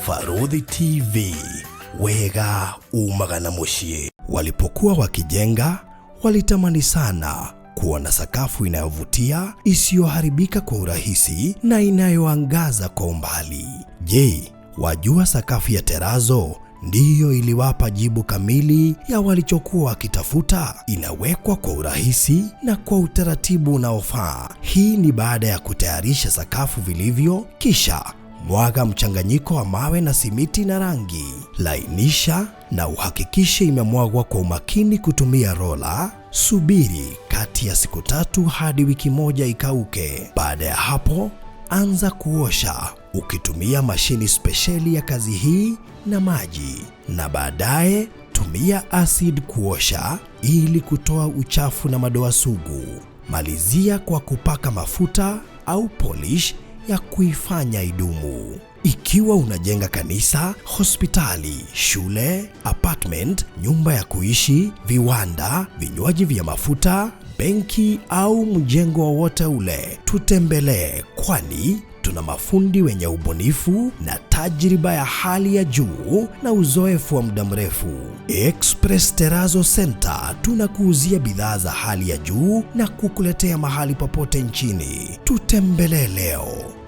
Barũthi TV, wega umaga na mũciĩ. Walipokuwa wakijenga, walitamani sana kuwa na sakafu inayovutia, isiyoharibika kwa urahisi na inayoangaza kwa umbali. Je, wajua sakafu ya terazo ndiyo iliwapa jibu kamili ya walichokuwa wakitafuta? Inawekwa kwa urahisi na kwa utaratibu unaofaa. Hii ni baada ya kutayarisha sakafu vilivyo, kisha mwaga mchanganyiko wa mawe na simiti na rangi. Lainisha na uhakikishe imemwagwa kwa umakini kutumia rola. Subiri kati ya siku 3 hadi wiki 1 ikauke. Baada ya hapo, anza kuosha ukitumia mashini spesheli ya kazi hii na maji, na baadaye tumia acid kuosha ili kutoa uchafu na madoa sugu. Malizia kwa kupaka mafuta au polish ya kuifanya idumu. Ikiwa unajenga kanisa, hospitali, shule, apartment, nyumba ya kuishi, viwanda, vinywaji vya mafuta, benki au mjengo wowote ule, tutembelee, kwani tuna mafundi wenye ubunifu na tajriba ya hali ya juu na uzoefu wa muda mrefu. Express Terrazzo Center tunakuuzia bidhaa za hali ya juu na kukuletea mahali popote nchini. Tutembelee leo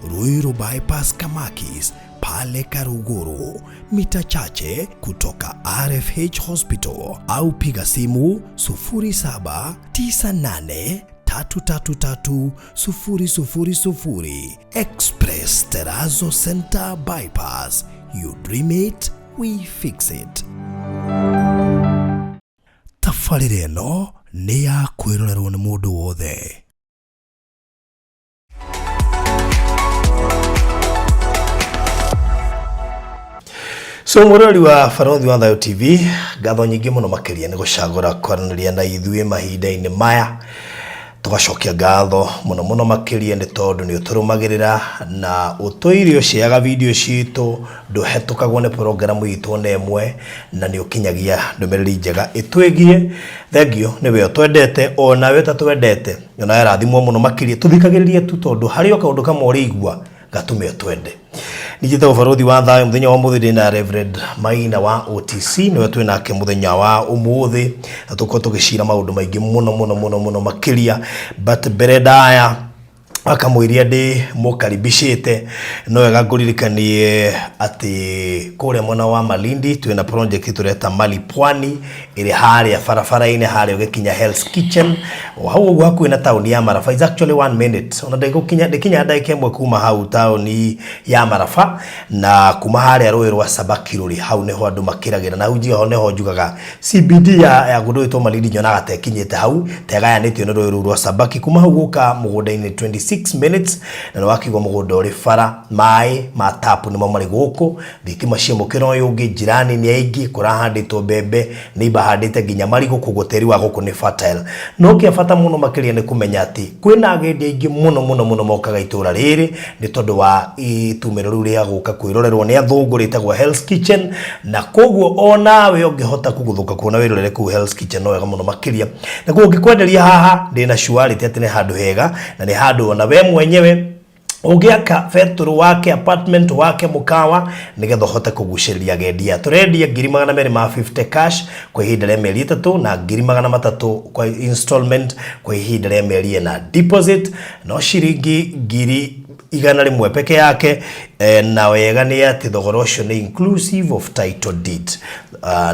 Ruiru Bypass Kamakis pale Karuguru, mita chache kutoka RFH Hospital, au piga simu 0798 333 000. Express Terrazzo Center Bypass. You dream it, we fix it. Tabarĩra ĩno nĩ ya kwĩrorerwo nĩ mũndũ wothe. So mũrori wa Barothi wa Thayo TV, ngatho nyingĩ mũno makĩria nĩ gũcagũra kwaranĩria na ithuĩ mahinda-inĩ maya. Tũgacokia ngatho mũno mũno makĩria nĩ tondũ nĩ ũtũrũmagĩrĩra na ũtũire ũceaga video citũ, ndũhetũkagwo nĩ programu itũ ona ĩmwe, na nĩ ũkinyagia ndũmĩrĩri njega ĩtwĩgiĩ. Thengiũ nĩwe ũtwendete, onawe ũtatwendete, onawe rathimwo mũno makĩria. Tũthikagĩrĩrie tu tondũ harĩ o kaũndũ kamwe ũrĩigua gatũme ũtwende. Nijĩtagwo Barothi wa Thayo. Mũthenya wa ũmũthĩ ndĩna Reverend Maina wa OTC, nĩwe twĩ nake mũthenya wa ũmũthĩ, na tũkorwo tũgĩcira maũndũ maingĩ mũno mũno mũno mũno makĩria. But mbere ndaya akamwĩria ndĩ mũkaribicĩte, no wega ngũririkanie atĩ kũrĩa mwena wa Malindi twĩna project tũreta Mali Pwani, ĩrĩ harĩa barabara-inĩ harĩa ũgĩkinya Hell's Kitchen, o hau ũguo hakuhĩ na taũni ya Maraba. It's actually 1 minute, ona ndĩgũkinya ndĩkinya ndagĩka ĩmwe kuma hau taũni ya Maraba, na kuma harĩa rũĩ rwa Sabaki rũrĩ hau nĩho andũ makĩragĩra, na hau njiho nĩho njugaga CBD ya kũndũ gwĩtwo Malindi, nyonaga ta ĩkinyĩte hau, ta ĩgayanĩtio nĩ rũĩ rũu rwa Sabaki. Kuma hau gũka mũgũnda-inĩ 26 minutes, na nĩ wakĩigua mũgũnda ũrĩ bara, maĩ ma tap nĩmo marĩ gũkũ, thitima cia mũkĩra ũyũ ũngĩ, jirani nĩ aingĩ, kũrahandĩtwo mbembe, neighbor handĩte nginya marigũ, koguo tĩri wa gũkũ nĩ fertile. No kĩa bata mũno makĩria nĩ kũmenya atĩ kwĩna agendi aingĩ mũno mũno mũno mokaga itũra rĩrĩ nĩ tondũ wa itumĩro rĩu rĩa gũka kwĩrorerwo nĩ athũngũ rĩtagwo Hell's Kitchen, na koguo onawe ũngĩhota kũgũthũka kuona wĩrorere kũu Hell's Kitchen no wega mũno makĩria. Na koguo ngĩkwenderia haha ndĩna surety atĩ nĩ handũ hega, na nĩ handũ ona we mwenyewe ũngĩaka betũrũ wake, apartment wake, mũkawa, nĩgetha ũhote kũgucĩrĩria agendi aya. Tũrendia 250,000 cash kwa ihinda rĩa mĩeri 3, na 300,000 kwa installment kwa ihinda rĩa mĩeri 4. Deposit no ciringi 100,000 peke yake, na wega nĩ atĩ thogora ũcio nĩ inclusive of title deed.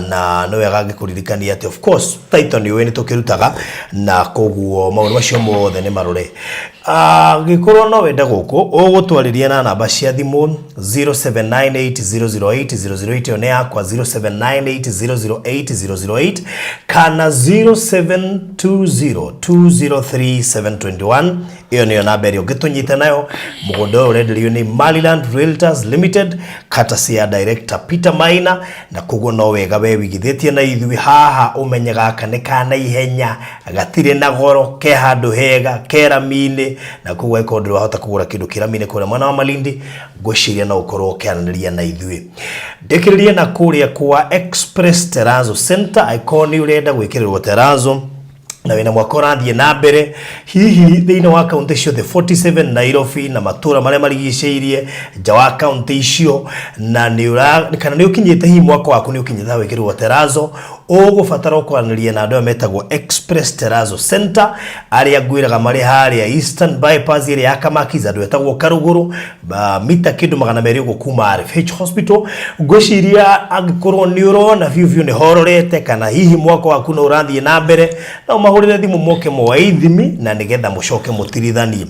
Na nĩ wega ngĩkũririkania atĩ of course title nĩ ũĩ nĩ tũkĩrutaga, na koguo maũndũ macio mothe nĩ marore. Angĩkorwo no wende gũkũ, ũgũtwarĩria na namba cia thimũ 0798008008, ĩyo nĩ yakwa, 0798008008 kana 0720203721, ĩyo nĩyo namba ĩrĩa ũngĩtũnyita nayo. Mũgũnda ũyũ ũrenderio nĩ Maryland Realtors Limited, courtesy ya director Peter Maina, na koguo no wega we wigithĩtie na ithuĩ haha ũmenye gaka nĩ ka naihenya, gatirĩ na goro, ke handũ hega, ke rami-inĩ, na koguo angĩkorwo ndũrĩ wahota kũgũra kĩndũ kĩ rami-inĩ kũrĩa mwena wa Malindi, ngwĩciria no ũkorwo ũkĩaranĩria na ithuĩ. Ndĩkĩrĩrie na kũrĩa kwa Express Terrazzo Center, angĩkorwo nĩ ũrenda gwĩkĩrĩrwo terrazzo. Na wĩna mwaka ũrathiĩ na mbere hihi thĩinĩ wa kaunti ciothe 47 Nairobi na matũra marĩa marigicĩirie nja wa kaunti icio, na nĩ ũra kana nĩ ũkinyĩte hihi mwaka waku nĩ ũkinyĩte gwĩkĩrwo terazo, ũgũbatara ũkwaranĩria na andũ aya metagwo Express Terazo Center, arĩa ngwĩraga marĩ harĩa Eastern Bypass ĩrĩa ya Kamakis, andũ etagwo Karũgũrũ, mita kĩndũ 200 ũguo kuma RFH Hospital. Ngwĩciria angĩkorwo nĩ ũrona biũ biũ nĩ hororete kana hihi mwaka waku no ũrathiĩ na mbere, no mahũrĩre thimũ moke moe ithimi na nĩgetha mũcoke mũtirithanie.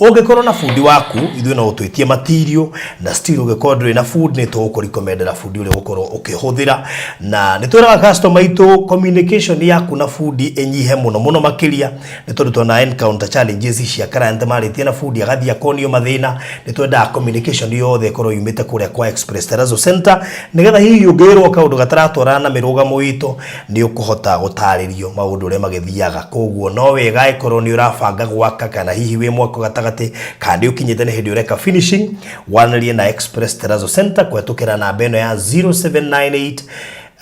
Ũngĩkorwo na bundi waku, ithuĩ no ũtwĩtie material, na still ũngĩkorwo ndũrĩ na bundi, nĩ tũgũkũrecommendera bundi ũrĩa ũgũkorwo ũkĩhũthĩra. Na nĩ twĩraga customer aitũ communication yaku na bundi ĩnyihe mũno mũno makĩria, nĩ tondũ twona encounter challenges cia client marĩtie na bundi agathiĩ akonio mathĩna. Nĩ twendaga communication yothe ĩkorwo yumĩte kũrĩa kwa Express Terrazzo Center, nĩgetha hihi ũngĩrwo kaũndũ gataratwarana na mĩrũgamo itũ, nĩ ũkũhota gũtarĩrio maũndũ ũrĩa magĩthiaga. Koguo no wega ĩkorwo nĩ ũrabanga gwaka kana hihi wĩ mwako gatagatĩ kana nĩ ũkinyĩte nĩ hĩndĩ ũreka finishing, wanĩrie na Express Terrazzo Center kũhetũkĩra namba ĩno ya 0798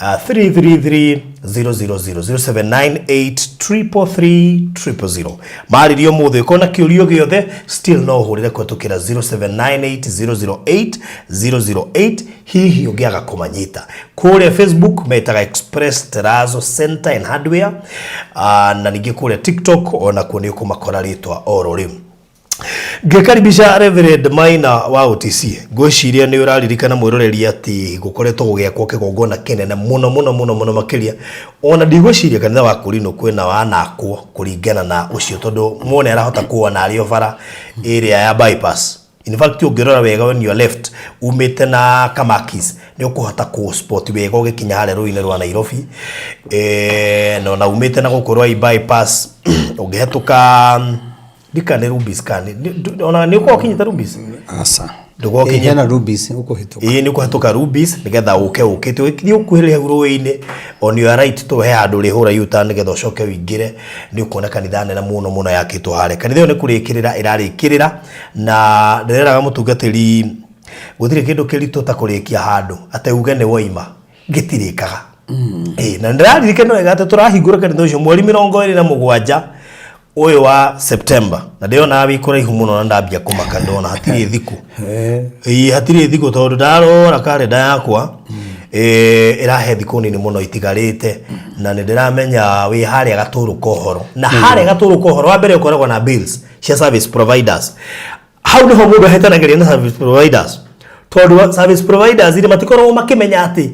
333 000, 0798 333 000. Marĩrio mũthĩ ũkorwo na kĩũrio gĩothe, still no ũhũrĩre kũhetũkĩra 0798 008 008. Hihi ũngĩaga kũmanyita kũrĩa Facebook, metaga Express Terrazzo Center and Hardware, na ningĩ kũrĩa TikTok onakuo nĩ ũkũmakora rĩtwa oro rĩu. Ngĩkaribisha Reverend Maina wa OTC, ngwĩciria nĩ ũraririkana mwĩroreri atĩ gũkoretwo gũgĩakwo kĩgongona kĩnene mũno mũno mũno mũno makĩria. Ona ndigwĩciria kanitha wa Kũrinũ kwĩna wanakwo kũringana na ũcio, tondũ mwone arahota kuona arĩ o bara ĩrĩa ya bypass. In fact, ũngĩrora wega when you are left umĩte na Kamakis, nĩ ũkũhota kũ spot wega ũgĩkinya harĩa rũĩ-inĩ rwa Nairobi, na ona umĩte na gũkũ rwa bypass ũngĩhetũka ndika nĩ Rubis kana ona nĩ ũkorwo ũkinyĩte Rubis? Aca. Ndũkorwo Ĩ, hena Rubis ũkũhĩtũka. Ĩĩ, nĩ ũkũhetũka Rubis nĩgetha ũke ũkĩte ũgĩthiĩ ũkuhĩrĩria hau rũĩ-inĩ, on your right to he handũ ũrĩhũra U-turn nĩgetha ũcoke ũingĩre, nĩ ũkuona kanitha nene mũno mũno yakĩtwo harĩa. Kanitha ĩyo nĩ kũrĩkĩrĩra ĩrarĩkĩrĩra, na ndĩreraga mũtungatĩri gũtirĩ kĩndũ kĩritũ ta kũrĩkia handũ atĩ uge nĩ woima gĩtirĩkaga. Ĩĩ, na ndĩraririkana wega atĩ tũrahingũra kanitha ũcio mweri 27 ũyũ wa September, na ndĩronaga wĩ kũraihu mũno na ndambia kũmaka, ndona hatirĩ thikũ. Ĩĩ, hatirĩ thikũ, tondũ ndarora karenda yakwa ĩrahe thikũ nini mũno itigarĩte, na nĩ ndĩramenya wĩ harĩa gatũrũ kohoro, na harĩa gatũrũ kohoro wa mbere ũkoragwo na bills cia service providers. Hau nĩho mũndũ ahĩtanagĩria na service providers, tondũ service providers rĩ, matikoragwo makĩmenya atĩ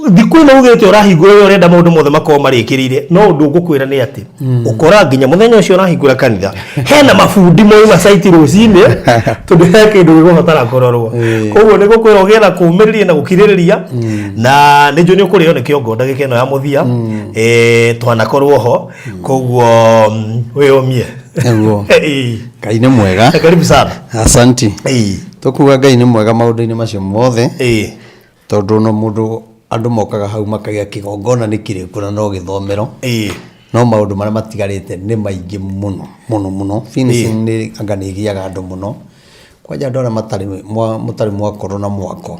thikũ ĩno ugĩte ũrahingũra ũrĩa ũrenda maũndũ mothe makorwo marĩkĩrĩire. No ũndũ ngũkwĩra nĩ atĩ ũkora nginya mũthenya ũcio ũrahingũra kanitha hena mabundi moima site rũcinĩ, tondũ he kĩndũ gĩgũbatara kũrorwo. Koguo nĩ gũkwĩra ũgĩe na kũũmĩrĩria na gũkirĩrĩria, na nĩ njũĩ nĩ ũkũrĩo nĩ kĩongo ndagĩka ĩno ya mũthia. Twanakorwo ho, koguo wĩyũmie. Nĩguo. Ngai nĩ mwega. Karibu sana. Asanti. Tũkuga Ngai nĩ mwega maũndũ-inĩ macio mothe, tondũ no mũndũ andũ mokaga hau makagĩa kĩgongona nĩ kĩrĩku na no gĩthomero, no maũndũ marĩa matigarĩte nĩ maingĩ mũno mũno mũno. Finishing nĩ anga nĩ ĩgiaga andũ mũno, kwanja andũ arĩa matarĩ mũtarĩ mwakorwo na mwako.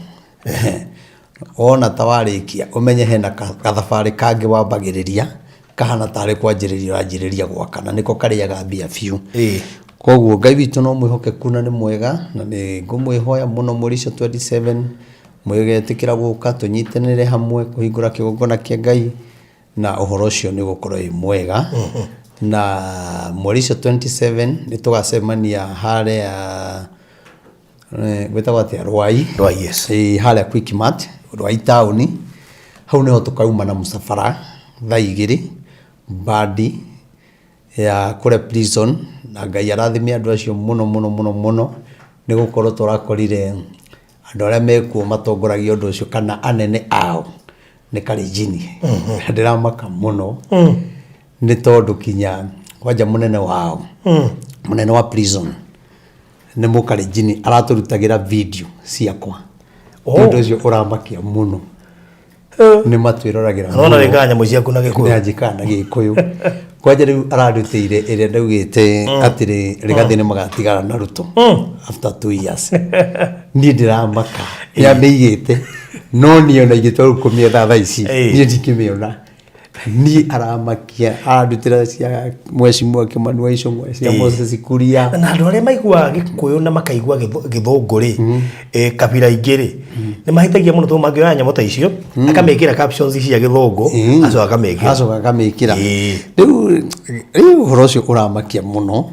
Wona ta warĩkia, ũmenye hena gathabarĩ kangĩ wambagĩrĩria kahana tarĩ kwanjĩrĩria ũranjĩrĩria gwaka, na nĩko karĩaga mbia biũ. Koguo Ngai witũ no mwĩhokeku na nĩ mwega, na nĩ ngũmwĩhoya mũno mweri ũcio 27 mwĩgetĩkĩra gũka tũnyitanĩre hamwe kũhingũra kĩgongona kĩa Ngai, na ũhoro ũcio nĩ ũgũkorwo wĩ mwega. Na mweri ũcio 27 nĩ tũgacemania harĩa gwĩtagwo atĩa, Rwai. Rwai, yes. Ĩĩ, harĩa Quickmart Rwai taũni, hau nĩho tũkauma na mũcabara thaa 2, bandi ya kũrĩa prison. Na Ngai arathime andũ acio mũno mũno mũno mũno, nĩ gũkorwo tũrakorire andũ arĩa mekuo matongoragia ũndũ ũcio kana anene ao nĩ Kalenjin. Ndĩramaka mũno nĩ tondũ kinya kwanja mũnene wao, mũnene wa prison nĩ Mũkalenjini, aratũrutagĩra video ciakwa. Ũndũ ũcio ũramakia mũno, nĩ matwĩroragĩra. Nona wĩkaga nyamũ ciaku na Gĩkũyũ. Nĩanjĩkaga na Gĩkũyũ. Kwanja rĩu arandutĩire ĩrĩa ndaugĩte atĩrĩ Rigathĩ nĩ magatigana na Ruto after 2 years. Niĩ ndĩramaka nĩamĩigĩte, no niĩ ona ingĩtua rĩu kũmĩetha thaa ici, niĩ ndingĩmĩona. Niĩ aramakia, arandutĩra cia Mheshimiwa Kimani wa Ichung'wa, cia Moses Kuria. Na andũ arĩa maiguaga Gĩkũyũ na makaigua Gĩthũngũ rĩ, kabira ingĩ rĩ, nĩ mahĩtagia mũno tondũ mangĩoya nyamũ ta icio, akamĩkĩra captions cia Gĩthũngũ, acoka akamĩkĩra. Acoka akamĩkĩra. Rĩu rĩu ũhoro ũcio ũramakia mũno,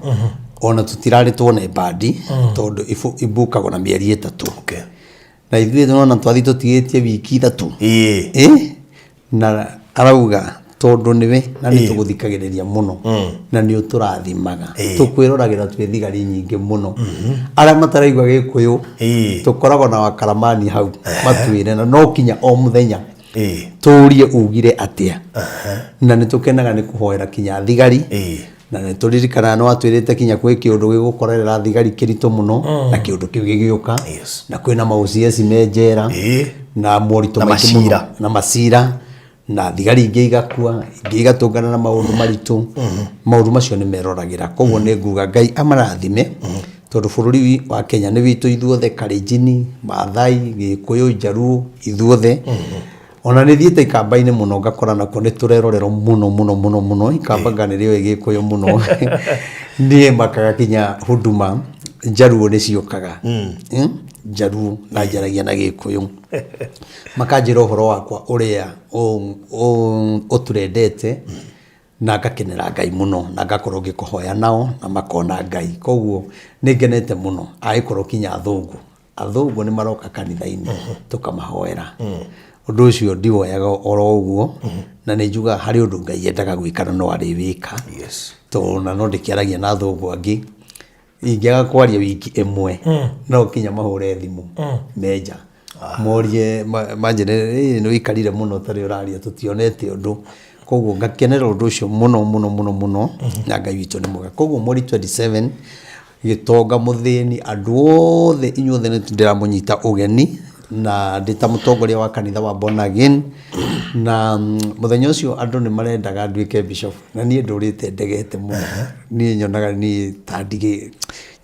ona tũtirarĩ tuone mbandi, tondũ ibukagwo na mĩeri 3. Na ithuĩ nĩwona twathiĩ tũtigĩtie wiki 3. Na arauga tondũ nĩwe na nĩ tũgũthikagĩrĩria mũno na nĩ ũtũrathimaga, tũkwĩroragĩra twĩ thigari nyingĩ mũno. Arĩa mataraigua Gĩkũyũ tũkoragwo na wakaramani hau matwĩre, na no kinya o mũthenya tũrie ugire atĩa, na nĩ tũkenaga nĩ kũhoera kinya thigari. Na nĩ tũririkanaga nĩ watwĩrĩte kinya kwĩ kĩũndũ gĩgũkorerera thigari kĩritũ mũno, na kĩũndũ kĩu gĩgĩũka. Na kwĩna ma OCS me njera, na moritũ Na maingĩ mũno. macira. Na macira, na thigari ingĩ igakua, ingĩ igatũngana na maũndũ maritũ. Maũndũ macio nĩ meroragĩra. Koguo nĩ nguga Ngai amarathime, tondũ bũrũri wa Kenya nĩ witũ ithuothe, Kalenjin, Maathai, Gĩkũyũ, Njaruo, ithuothe. Ona nĩ thiĩte ikamba-inĩ mũno ngakora nakuo nĩ tũrerorerwo mũno mũno mũno mũno. Ikamba nga nĩ rĩoĩ Gĩkũyũ mũno. Niĩ makaga kinya Huduma, Njaruo nĩ ciũkaga. Njaruo na njaragia na Gĩkũyũ. Makanjĩra ũhoro wakwa ũrĩa ũtũrendete, na ngakenera Ngai mũno, na ngakorwo ngĩkũhoya nao na makona Ngai. Koguo nĩ ngenete mũno angĩkorwo kinya athũngũ. Athũngũ nĩ maroka kanitha-inĩ tũkamahoera. Ũndũ ũcio ndiwoyaga oro ũguo, na nĩ njugaga harĩ ũndũ Ngai endaga gwĩka na no arĩwĩka. Tondũ ona no ndĩkĩaragia na athũngũ angĩ, ingĩaga kwaria wiki ĩmwe, no nginya mahũre thimũ me nja. Morie, manjĩre nĩ ũikarire mũno ũtarĩ ũraria, tũtionete ũndũ. Koguo ngakenera ũndũ ũcio mũno mũno mũno mũno, na Ngai witũ nĩ mwega. Koguo mweri 27, gĩtonga mũthĩni, andũ othe inyuothe nĩ ndĩramũnyita ũgeni, na ndĩ ta mũtongoria wa kanitha wa Born Again. Na mũthenya ũcio andũ nĩ marendaga nduĩke bishop, na niĩ ndũrĩte ndegete mũno. Niĩ nyonaga niĩ ta ndigĩ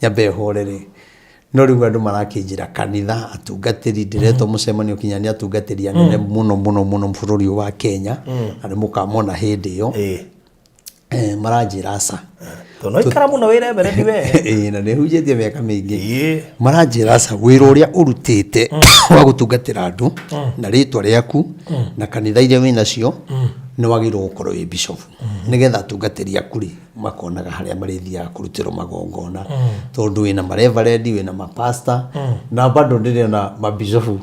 nyambe horere. No rĩu andũ marakĩnjĩra kanitha, atungatĩri, ndĩretwo mũcemanio kinya nĩ atungatĩri anene mũno mũno mũno bũrũri ũyũ wa Kenya, na nĩ mũkamona hĩndĩ ĩyo. Maranjĩra aca. Tondũ no ikara mũno wĩ reverend we. Ĩĩ, na nĩ hunjĩtie mĩaka mĩingĩ. Maranjĩra aca, wĩra ũrĩa ũrutĩte wa gũtungatĩra andũ na rĩtwa rĩaku na kanitha iria wĩ nacio, nĩ wagĩrĩirwo gũkorwo wĩ bishop, nĩgetha atungatĩri aku rĩ makonaga harĩa marĩthiaga kũrutĩrwo magongona, tondũ wĩna mareverendi, wĩna mapasta, na bado ndĩrona mabishofu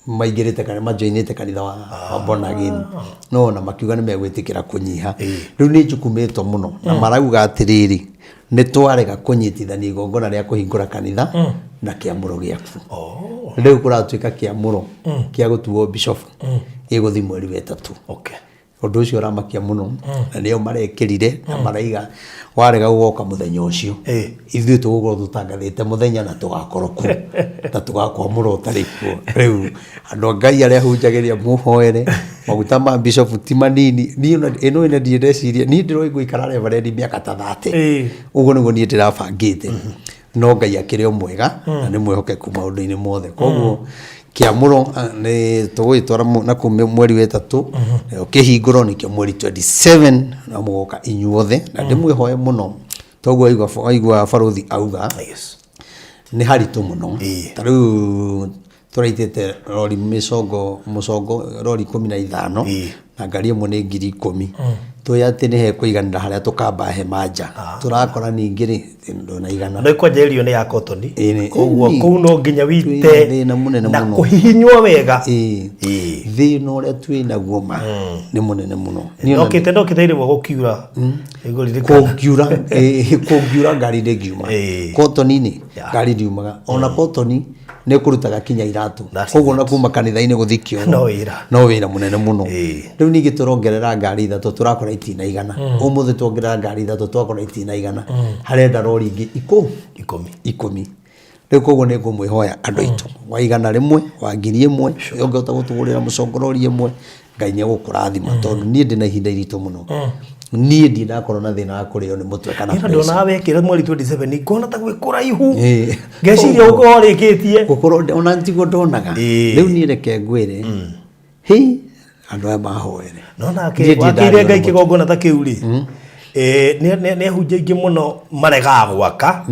maingĩrĩte kana majoinĩte kanitha wa Born Again, no ona makiuga nĩ megwĩtĩkĩra kũnyiha. Rĩu nĩ njukumĩtwo mũno, na marauga atĩrĩrĩ, nĩ twarega kũnyitithania igongona rĩa kũhingũra kanitha na kĩamũro gĩaku. Rĩu kũratuĩka kĩamũro kĩa gũtuo bishop gĩgũthiĩ mweri wa 3. Ũndũ ũcio ũramakia mũno, na nĩo marekĩrire na maraiga warega gũgoka mũthenya ũcio, ithuĩ tũgũkorwo tũtangathĩte mũthenya na tũgakorwo kuo na tũgakwamũra ũtarĩ kuo. Rĩu andũ a Ngai arĩa hunjagĩria, mũhoere maguta ma bishop ti manini. Niĩ ona ĩno ĩna ndirĩ ndeciria, niĩ ndĩroĩ ngũikara reverend mĩaka ta 30, ũguo nĩguo niĩ ndĩrabangĩte, no Ngai akĩrĩ o mwega na nĩ mwĩhokeku maũndũ-inĩ mothe. Koguo kĩamũro nĩ tũgũgĩtwara na kũu mweri wa 3, nayo kĩhingũro nĩkĩo mweri 27, na mũgoka inyuothe na ndĩmwĩhoe mũno. Toguo waigua barothi auga nĩ haritũ mũno. Ta rĩu tũraitĩte rori mĩcongo, mũcongo rori 15, na ngari ĩmwe nĩ 10,000. Tũĩ atĩ nĩ hekũiganĩra harĩa tũkamba hema nja. Tũrakora ningĩ rĩ, ndũnaigana. No kwanja irio nĩ ya kotoni. Ĩĩ, Koguo ĩĩ. kũu no nginya wite Twĩna thĩna mũnene na mũno. kũhihinywo wega. Ĩĩ. Thĩna ũrĩa twĩ naguo ma nĩ mũnene mũno. Niĩ ona Ndokĩte rĩmwe gũkiura. Nĩngũririkana. Kũngiura, ĩĩ, kũngiura ngari ndĩngiuma. Kotoni-inĩ ngari ndiumaga. Ona kotoni nĩ kũrutaga kinya iratũ. That's Koguo na kuma kanitha-inĩ gũthiĩ kĩoro No wĩra. no wĩra mũnene mũno. Ĩĩ. Rĩu ningĩ tũrongerera ngari 3, tũrakora itinaigana. Ũmũthĩ tuongerera ngari 3, twakora itinaigana. Harenda rori ingĩ 10. 10. Rĩu koguo nĩ ngũmwĩhoya andũ aitũ, wa 100, wa 1000, ũngĩhota gũtũgũrĩra mũcongo rori ĩmwe, Ngai nĩ egũkũrathima, tondũ niĩ ndĩna ihinda iritũ mũno. Niĩ ndirĩ ndakorwo na thĩna wa kũrĩo nĩ mũtwe kana Niĩ pressure. ndonaga wekĩra mweri 27 ngona ta gwĩ kũraihu. Ĩĩ. Ngeciria ũkorwo ũrĩkĩtie. Gũkorwo ona tiguo ndonaga. Ĩĩ. Rĩu niĩ reke ngwĩre, hĩ, Andũ aya mahoere. No nake Niĩ ndirĩ wakĩire ndarĩo Ngai nĩ mũtwe. kĩgongona ta kĩu rĩ, nĩ ahunjia aingĩ mũno maregaga gwaka,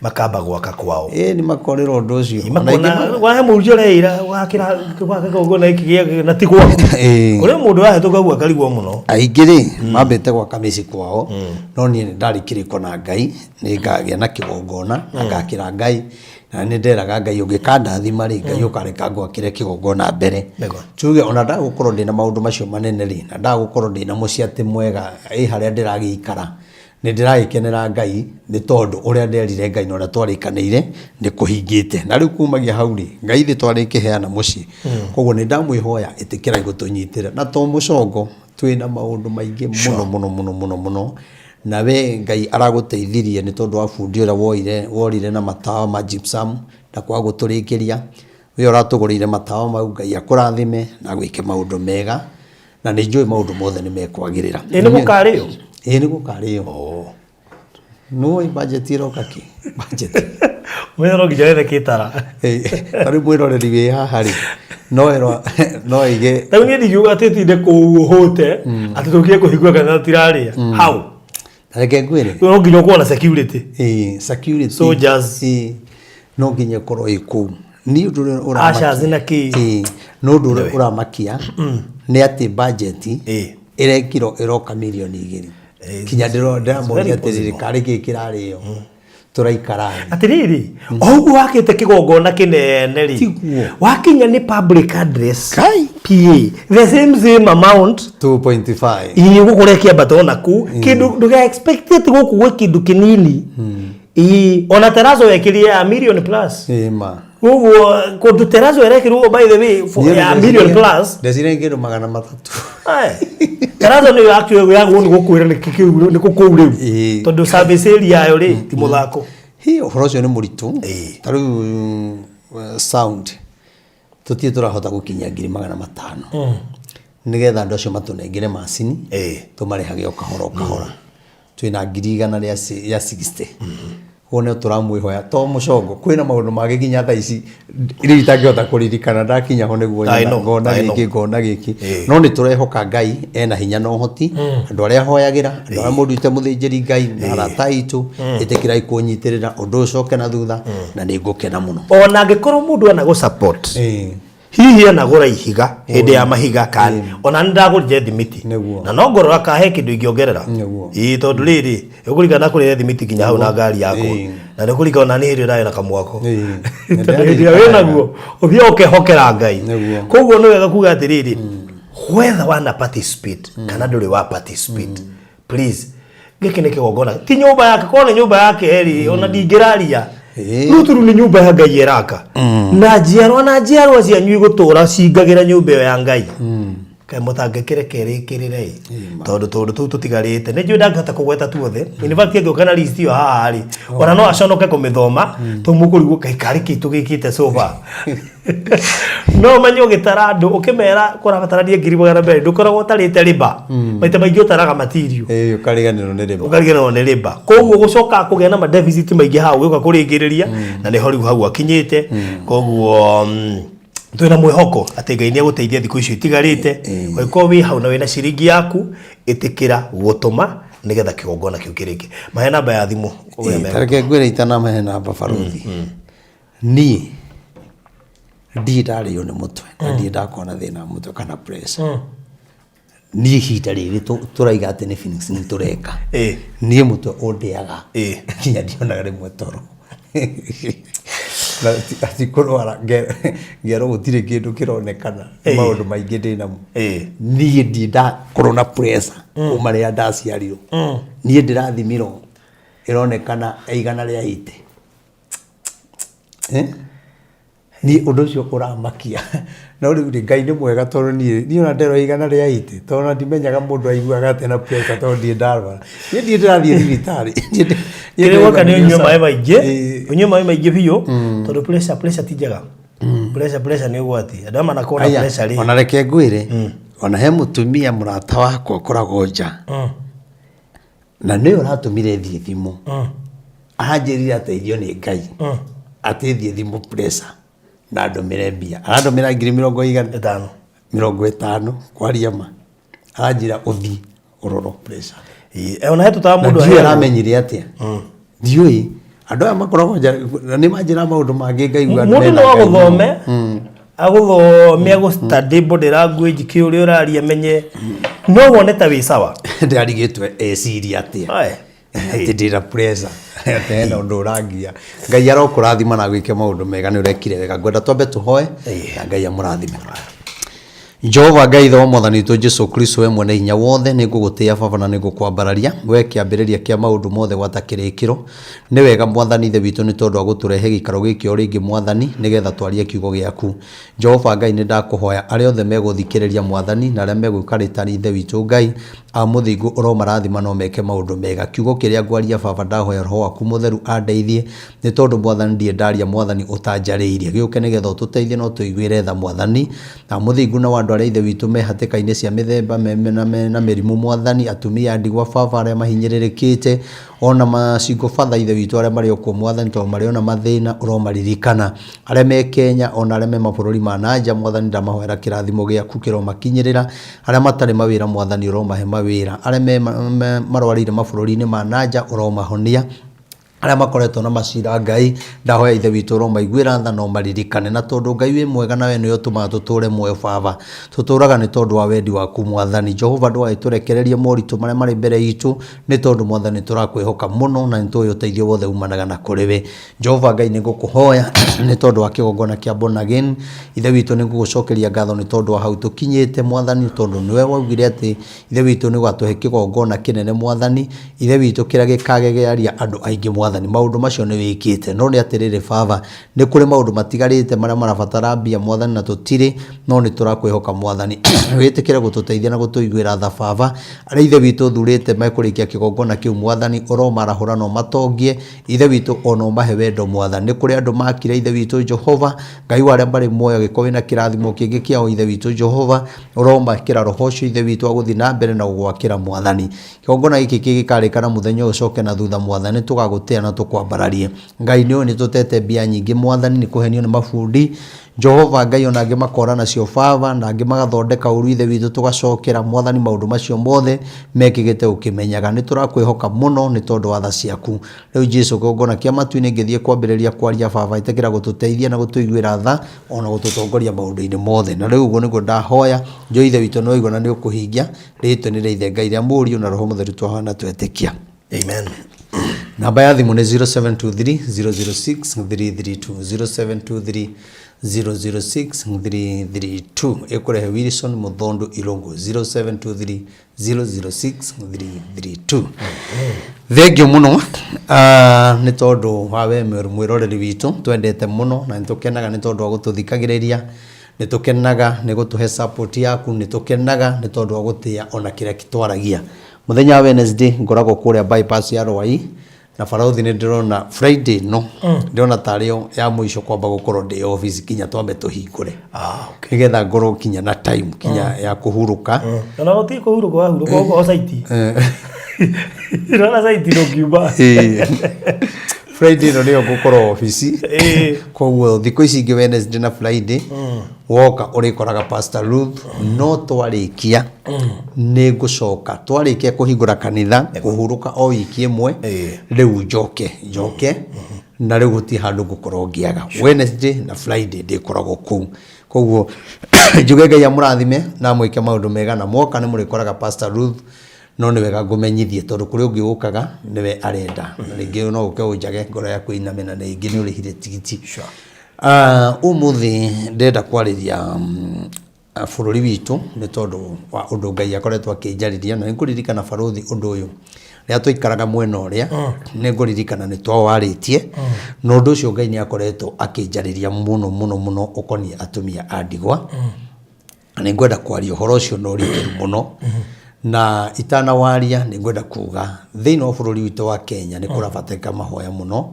makamba gwaka kwao. Ĩĩ nĩ makorĩra ũndũ ũcio. Ona aingĩ Makona wahe mũhunjia ũreĩra wakĩra gwaka kĩgongona gĩkĩ na ti gwaku. Kũrĩ mũndũ wahĩtũka ũguo akarigwo mũno. Aingĩ rĩ mambĩte gwaka mĩciĩ kwao, no niĩ nĩ ndarĩ kĩrĩko na Ngai nĩ ngagĩa na kĩgongona na ngakĩra Ngai, na nĩ nderaga Ngai ũngĩkandathima rĩ, Ngai ũkareka ngwakĩre kĩgongona mbere. Tuge ona ndagũkorwo ndĩna maũndũ macio manene rĩ, na ndagũkorwo ndĩna mũciĩ atĩ mwega ĩ harĩa ndĩragĩikara, nĩ ndĩragĩkenera Ngai nĩ tondũ ũrĩa nderire Ngai na ũrĩa twarĩkanĩire nĩ kũhingĩte. Na rĩu kumagia hau rĩ, Ngai ithuĩ twarĩkĩheana mũciĩ, koguo nĩ ndamwĩhoya ĩtĩkĩrai gũtũnyitĩra. Na to mũcongo, twĩna maũndũ maingĩ mũno mũno mũno mũno mũno, na we Ngai aragũteithirie nĩ tondũ wa bundi ũrĩa woire worire na matawa ma gypsum na kwaga gũtũrĩkĩria, we ũratũgũrĩire matawa mau, Ngai akũrathime na agwĩke maũndũ mega, na nĩ njũĩ maũndũ mothe nĩ mekwagĩrĩra. Ĩ nĩ gũkarĩo? Ĩ nĩ gũkarĩo. Nĩũĩ budget ĩroka kĩ? Budget. Mũthenya no nginya wethe kĩtara. Ta rĩu mwĩroreri wĩ haha rĩ, no erwo no aige. Ta rĩu niĩ ndingiuga atĩ tinde kũu ũhũte, atĩ tũkire kũhingũra kana tũtirarĩa. How? Ta reke ngwĩre. No nginya ũkorwo na security. Ĩĩ, security. Soldiers. Ĩĩ, no nginya ĩkorwo ĩ kũu. Niĩ ũndũ ũrĩa ũramakia. Ushers na kĩ. Ĩĩ, no ũndũ ũrĩa ũramakia nĩ atĩ budget ĩrekirwo ĩroka mirioni igĩrĩ. Kinya ndĩramoria atĩrĩrĩ, karĩ kĩ kĩrarĩo? Tũraikara thĩ. Atĩrĩrĩ, o ũguo wakĩte kĩgongona kĩnene rĩ, Tiguo. wakinya nĩ public address, Kai. PA, the same same amount. 2.5. Ĩĩ gũkũ rĩkĩambata ona kũu kĩndũ ndũga expect atĩ gũkũ gwĩ kĩndũ kĩnini. Ĩĩ ona terazo wekĩrire ya million plus. Ĩĩ ma. Koguo kũndũ terazo ĩrekĩrwo by the way for ya million plus. Ndeciria kĩndũ 300. Terazo nĩyo actually yagwo nĩ gũkwĩra nĩ kĩu nĩ kũu rĩu. Ĩĩ. Tondũ service area yayo rĩ ti mũthako. Hi ũhoro ũcio nĩ mũritũ. Ĩĩ. Ta rĩu sound tũtirĩ tũrahota gũkinyia 500,000. Nĩgetha andũ acio matũnengere macini tũmarĩhage o kahora o kahora. Twĩna 160,000. Koguo no tũramwĩhoya to mũcongo kwĩna maũndũ mangĩ nginya thaa ici rĩu itangĩhota kũririkana ndakinya ho nĩguo I know, ngona I know. gĩkĩ ngona gĩkĩ no nĩ tũrehoka Ngai ena hinya na ũhoti andũ arĩa hoyagĩra andũ arĩa mũnduĩte mũthĩnjĩri Ngai na arata aitũ ĩtĩkĩrai kũnyitĩrĩra ũndũ ũyũ ũcoke na thutha na nĩ ngũkena mũno. Ona angĩkorwo mũndũ ana gũ support hihi anagũra ihiga hĩndĩ ya mahiga kana ona nĩ ndagũrire thimiti Nĩguo. na no ngorora ka he kĩndũ ingĩongerera Nĩguo. Ĩĩ, tondũ rĩrĩ ũkũringana kũrĩa thimiti nginya hau na ngari yakwa Ĩĩ. na nĩ kũringana na nĩ hĩndĩ ĩrĩa na kamwako Ĩĩ. tondũ hĩndĩ ĩrĩa wĩ naguo ũthiaga ũkehokera Ngai Nĩguo. koguo nĩ wega kuga atĩrĩrĩ whether wana participate kana ndũrĩ wa participate please gĩkĩ nĩ kĩgongona ti nyũmba yake korwo nĩ nyũmba yake rĩ ona ndingĩraria Ĩĩ. rĩu tondũ nĩ nyũmba ya Ngai ĩraka na njiarwa na njiarwa cianyu igũtũra cingagĩra nyũmba ĩyo ya Ngai kaĩ mũtangĩkĩreke ĩrĩkĩrĩre ĩ tondũ tũndũ tũu tũtigarĩte nĩ njũĩ ndangĩhota kũgweta tuothe in fact angĩũka na list ĩyo haha rĩ ona no aconoke kũmĩthoma tondũ mũkũrigwo kaĩ karĩ kĩ tũgĩkĩte so far no ũmenye ũgĩtara andũ ũkĩmera kũrabatarania 200,000 ndũkoragwo ũtarĩte rĩba maita maingĩ ũtaraga material Ĩĩ, ũkariganĩrwo nĩ rĩba. Ũkariganĩrwo nĩ rĩba koguo gũcoka kũgĩa na ma deficit maingĩ hau ũgĩũka kũrĩkĩrĩria na nĩho rĩu hau akinyĩte koguo twĩna mwĩhoko atĩ Ngai nĩ egũteithia thikũ icio itigarĩte ũngĩkorwo wĩ hau na wĩna ciringi yaku ĩtĩkĩra gũtũma nĩgetha kĩgongona kĩu kĩrĩke mahe namba ya thimũ ũrĩa Ĩĩ, ta reke ngwĩre itanamahe namba barothi niĩ ndirĩ ndarĩo nĩ mũtwe na ndirĩ ndakorwo na thĩna wa mũtwe kana pressure niĩ ihinda rĩrĩ tũraiga atĩ nĩ Phoenix nĩ tũreka niĩ mũtwe ũndĩaga nginya ndionaga rĩmwe toro Na ti kũrwara ngerwo gũtirĩ kĩndũ kĩronekana nĩ maũndũ maingĩ ndĩ namo niĩ ndirĩ ndakorwo na pressure kuma rĩrĩa ndaciarirwo niĩ ndĩrathimirwo ĩronekana 180. Eh? Niĩ ũndũ ũcio ũramakia no rĩu rĩ Ngai nĩ mwega tondũ niĩ niĩ ona nderwo 180 tondũ ona ndimenyaga mũndũ aiguaga atĩa na pressure tondũ ndirĩ ndarwara niĩ ndirĩ ndĩrathiĩ thibitarĩ Niĩ Kĩrĩa ndĩraigua woka nĩ ũnyue sawa. maĩ maingĩ Ĩĩ. ũnyue maĩ maingĩ biũ tondũ pressure pressure ti njega pressure pressure nĩ ũgwati andũ aya manakorwo na Aya, pressure rĩ ona reke ngwĩre ona he mũtumia mũrata wakwa ũkoragwo nja na nĩwe ũratũmire thiĩ thimũ aranjĩrire ateithio nĩ Ngai atĩ thiĩ thimũ pressure na ndũmĩre mbia arandũmĩra 50,000 Ĩtano. 50 kwaria ma aranjĩra ũthiĩ ũrorwo pressure. Ĩĩ, ona he tũtawa Na mũndũ ndiũĩ aheagwo. aramenyire atĩa, ndiũĩ andũ aya makoragwo nja na nĩ manjĩra maũndũ mangĩ ngaigua Mũndũ mena no Ngai mũno. agũthome, agũthome, agũ study body language, kĩ ũrĩa ũraria menye, no wone ta wĩ sawa. Ndĩrarigĩtwo eciria atĩa Aye. Atĩ ndĩna pressure, atĩ hena ũndũ ũrangia. Ngai arokũrathima na agwĩke maũndũ mega, nĩ ũrekire wega. Ngwenda twambe tũhoe na Ngai amũrathime. Jehova Ngai Ithe wa Mwathani witũ Jesu Kristo, we mwene hinya wothe, nĩ ngũgũtĩĩa Baba na nĩ ngũkwambararia, we kĩambĩrĩria kĩa maũndũ mothe gwata kĩrĩkĩro. Nĩ wega Mwathani Ithe witũ nĩ tondũ wa gũtũrehe gĩikaro gĩkĩ o rĩngĩ Mwathani, nĩgetha twarie kiugo gĩaku. Jehova Ngai nĩ ndakũhoya arĩa othe megũthikĩrĩria Mwathani na arĩa megwĩka rĩtani Ithe witũ Ngai a mũthingu ũromarathima no meke maũndũ mega. Kiugo kĩrĩa ngwaria Baba ndahoya Roho waku Mũtheru andeithie nĩ tondũ Mwathani ndirĩ ndaria Mwathani ũtanjarĩirie. Gĩũke nĩgetha ũtũteithie na ũtũiguĩre tha Mwathani a mũthingu na wa andũ arĩa Ithe witũ me hatĩka-inĩ cia mĩthemba na mena mĩrimũ Mwathani, atumia a ndigwa Baba arĩa mahinyĩrĩrĩkĩte ona ma single father Ithe witũ arĩa marĩ o kuo Mwathani tondũ marĩ ona mathĩna ũromaririkana. Arĩa me Kenya ona arĩa me mabũrũri ma na nja Mwathani ndamahoera kĩrathimo gĩaku kĩromakinyĩrĩra. Arĩa matarĩ mawĩra Mwathani ũromahe mawĩra. Arĩa me, me, marwarĩire mabũrũri-inĩ ma na nja ũromahonia. Arĩa makoretwo na macira Ngai ndahoya Ithe witũ ũromaiguĩra tha na ũmaririkane. Na tondũ Ngai wĩ mwega na we nĩwe ũtũmaga tũtũre muoyo Baba, tũtũraga nĩ tondũ wa wendi waku Mwathani. Jehova ndũgagĩtũrekererie moritũ marĩa marĩ mbere itũ nĩ tondũ Mwathani nĩtũrakwĩhoka mũno na nĩtũĩ ũteithio wothe umanaga na kũrĩ we. Jehova Ngai nĩ ngũkũhoya nĩ tondũ wa kĩgongona kĩa Born Again. Ithe witũ nĩ ngũgũcokeria ngatho nĩ tondũ wa hau tũkinyĩte Mwathani, tondũ nĩwe waugire atĩ Ithe witũ nĩ ũgatũhe kĩgongona kĩnene Mwathani, Ithe witũ kĩrĩa gĩkagegearia andũ aingĩ Mwathani. Maũndũ macio nĩ wĩkĩte, no nĩ atĩrĩrĩ Baba, nĩ kũrĩ maũndũ matigarĩte marĩa marabatara mbia Mwathani na tũtirĩ, no nĩ tũrakwĩhoka Mwathani. Wĩtĩkĩre gũtũteithia na gũtũiguĩra tha Baba. Arĩa Ithe witũ ũthurĩte mekũrĩkia kĩgongona kĩu Mwathani, ũromarahũra na ũmatongie. Ithe witũ o na ũmahe wendo Mwathani. Nĩ kũrĩ andũ makire Ithe witũ Jehova, Ngai wa arĩa marĩ muoyo, angĩkorwo wĩna kĩrathimo kĩngĩ kĩao Ithe witũ Jehova, ũromakĩra roho ũcio Ithe witũ wa gũthiĩ na mbere na gũgwakĩra Mwathani. Kĩgongona gĩkĩ kĩngĩkarĩka na mũthenya ũyũ ũcoke na thutha Mwathani, nĩtũgagũtĩĩa na tũkwambararie. Ngai nĩũĩ nĩtũtete mbia nyingĩ Mwathani nĩ kũhenio nĩ mabundi, Jehova Ngai ona angĩ makora nacio Baba, na angĩ magathondeka ũru Ithe witũ tũgacokera Mwathani maũndũ macio mothe mekĩkĩte ũkĩmenyaga. Nĩtũrakwĩhoka mũno nĩ tondũ wa tha ciaku. Rĩu Jesu kĩgongona kĩa matu-inĩ ngĩthiĩ kwambĩrĩria kwaria Baba ĩtĩkĩra gũtũteithia na gũtũiguĩra tha ona gũtũtongoria maũndũ-inĩ mothe. Na rĩu ũguo nĩguo ndahoya, njũĩ Ithe witũ nĩwaigua na nĩũkũhingia, rĩtwa nĩ rĩa Ithe Ngai rĩa Mũriũ na Roho Mũtheru twahoya na twetĩkia. Amen. Namba ya thimũ nĩ 0723 006 332 0723 006 332 ĩkũrehe Wilson Mũthondu Irũngũ 0723 006 332. Thengio mũno nĩ tondũ wa we mwĩroreri witũ twendete mũno na nĩ tũkenaga nĩ tondũ wa gũtũthikagĩrĩria, nĩ tũkenaga nĩ gũtũhe support yaku, nĩ tũkenaga nĩ tondũ wa gũtĩĩa ona kĩrĩa twaragia. Mũthenya wa Wednesday ngoragwo kũrĩa bypass ya Rwai na barũthi nĩ ndĩrona Friday no ndĩrona tarĩ yo ya mũico kwamba gũkorwo ndĩ office nginya twambe tũhingũre. Ah, okay. Nĩgetha ngorwo kinya na time kinya ya kũhurũka. Ona gũtirĩ kũhurũka wahurũka ũkorwo site. Ndĩrona site ndũngiuma. Ĩĩ. Friday ĩno nĩyo ngũkorwo obici. Koguo thikũ ici ingĩ Wednesday na Friday woka ũrĩkoraga Pastor Ruth no twarĩkia nĩ ngũcoka twarĩkia kũhingũra kanitha kũhurũka o wiki ĩmwe rĩu njoke njoke na rĩu gũtirĩ handũ ngũkorwo ngĩaga. Wednesday na Friday ndĩkoragwo kũu. Koguo njuge Ngai amũrathime na amwĩke maũndũ mega na mwoka nĩ mũrĩkoraga Pastor Ruth no nĩ wega ngũmenyithie tondũ kũrĩ ũngĩ ũkaga nĩwe arenda na rĩngĩ no ũke ũnjage ngoro yaku ĩiname na rĩngĩ nĩ ũrĩhire tigiti. Sure. Ũmũthĩ ndĩrenda kwarĩria bũrũri witũ nĩ tondũ wa ũndũ Ngai akoretwo akĩnjarĩria na nĩ ngũririkana barũthi ũndũ ũyũ rĩrĩa twaikaraga mwena ũrĩa nĩ ngũririkana nĩ twawarĩtie na ũndũ ũcio Ngai nĩ akoretwo akĩnjarĩria mũno mũno mũno ũkoniĩ atumia a ndigwa. Na nĩ ngwenda kwaria ũhoro ũcio na ũrikĩru mũno na itanawaria nĩ ngwenda kuga thĩinĩ wa bũrũri witũ wa Kenya nĩ kũrabatarĩka mahoya mũno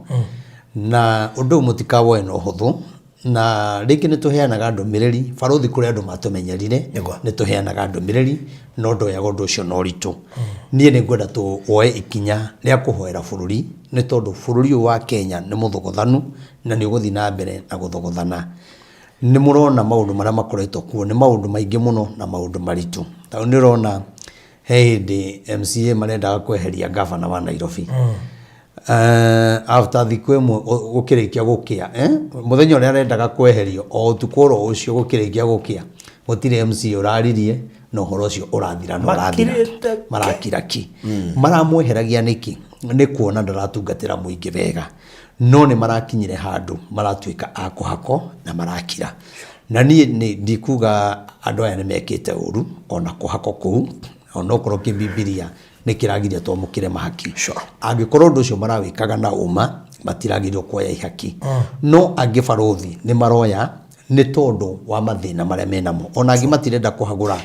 na ũndũ ũyũ mũtikawoe na ũhũthũ na rĩngĩ nĩ tũheanaga ndũmĩrĩri barũthi kũrĩ andũ matũmenyerire Nĩguo. nĩ tũheanaga ndũmĩrĩri no ndoyaga ũndũ ũcio na ũritũ. Niĩ nĩ ngwenda tuoe ikinya rĩa kũhoera bũrũri nĩ tondũ bũrũri ũyũ wa Kenya nĩ mũthogothanu na nĩ ũgũthiĩ na mbere na gũthogothana. Nĩ mũrona maũndũ marĩa makoretwo kuo nĩ maũndũ maingĩ mũno na maũndũ maritũ. Tondũ nĩ ũrona he hĩndĩ MCA marendaga kweheria ngabana wa Nairobi. After thikũ ĩmwe gũkĩrĩkia gũkĩa, mũthenya ũrĩa arendaga kweherio o ũtukũ oro ũcio gũkĩrĩkia gũkĩa, gũtirĩ MCA ũraririe na ũhoro ũcio ũrathira na ũrathira. Makirĩte ki. Marakira ki. Maramweheragia nĩkĩ? Nĩ kuona ndaratungatĩra mũingĩ wega. No nĩ marakinyire handũ maratuĩka a kũhakwo na marakira. Na niĩ ndikuga andũ aya nĩ mekĩte ũru ona kũhakwo kũu, onokorwo kĩbibilia nĩ kĩragiria twamũkĩre mahaki. Angĩkorwo ũndũ ũcio marawĩkaga na ũma, matiragĩrĩirwo kuoya ihaki. No angĩ barũthi nĩ maroya nĩ tondũ wa mathĩna marĩa menamo. Ona angĩ matirenda kũhagũra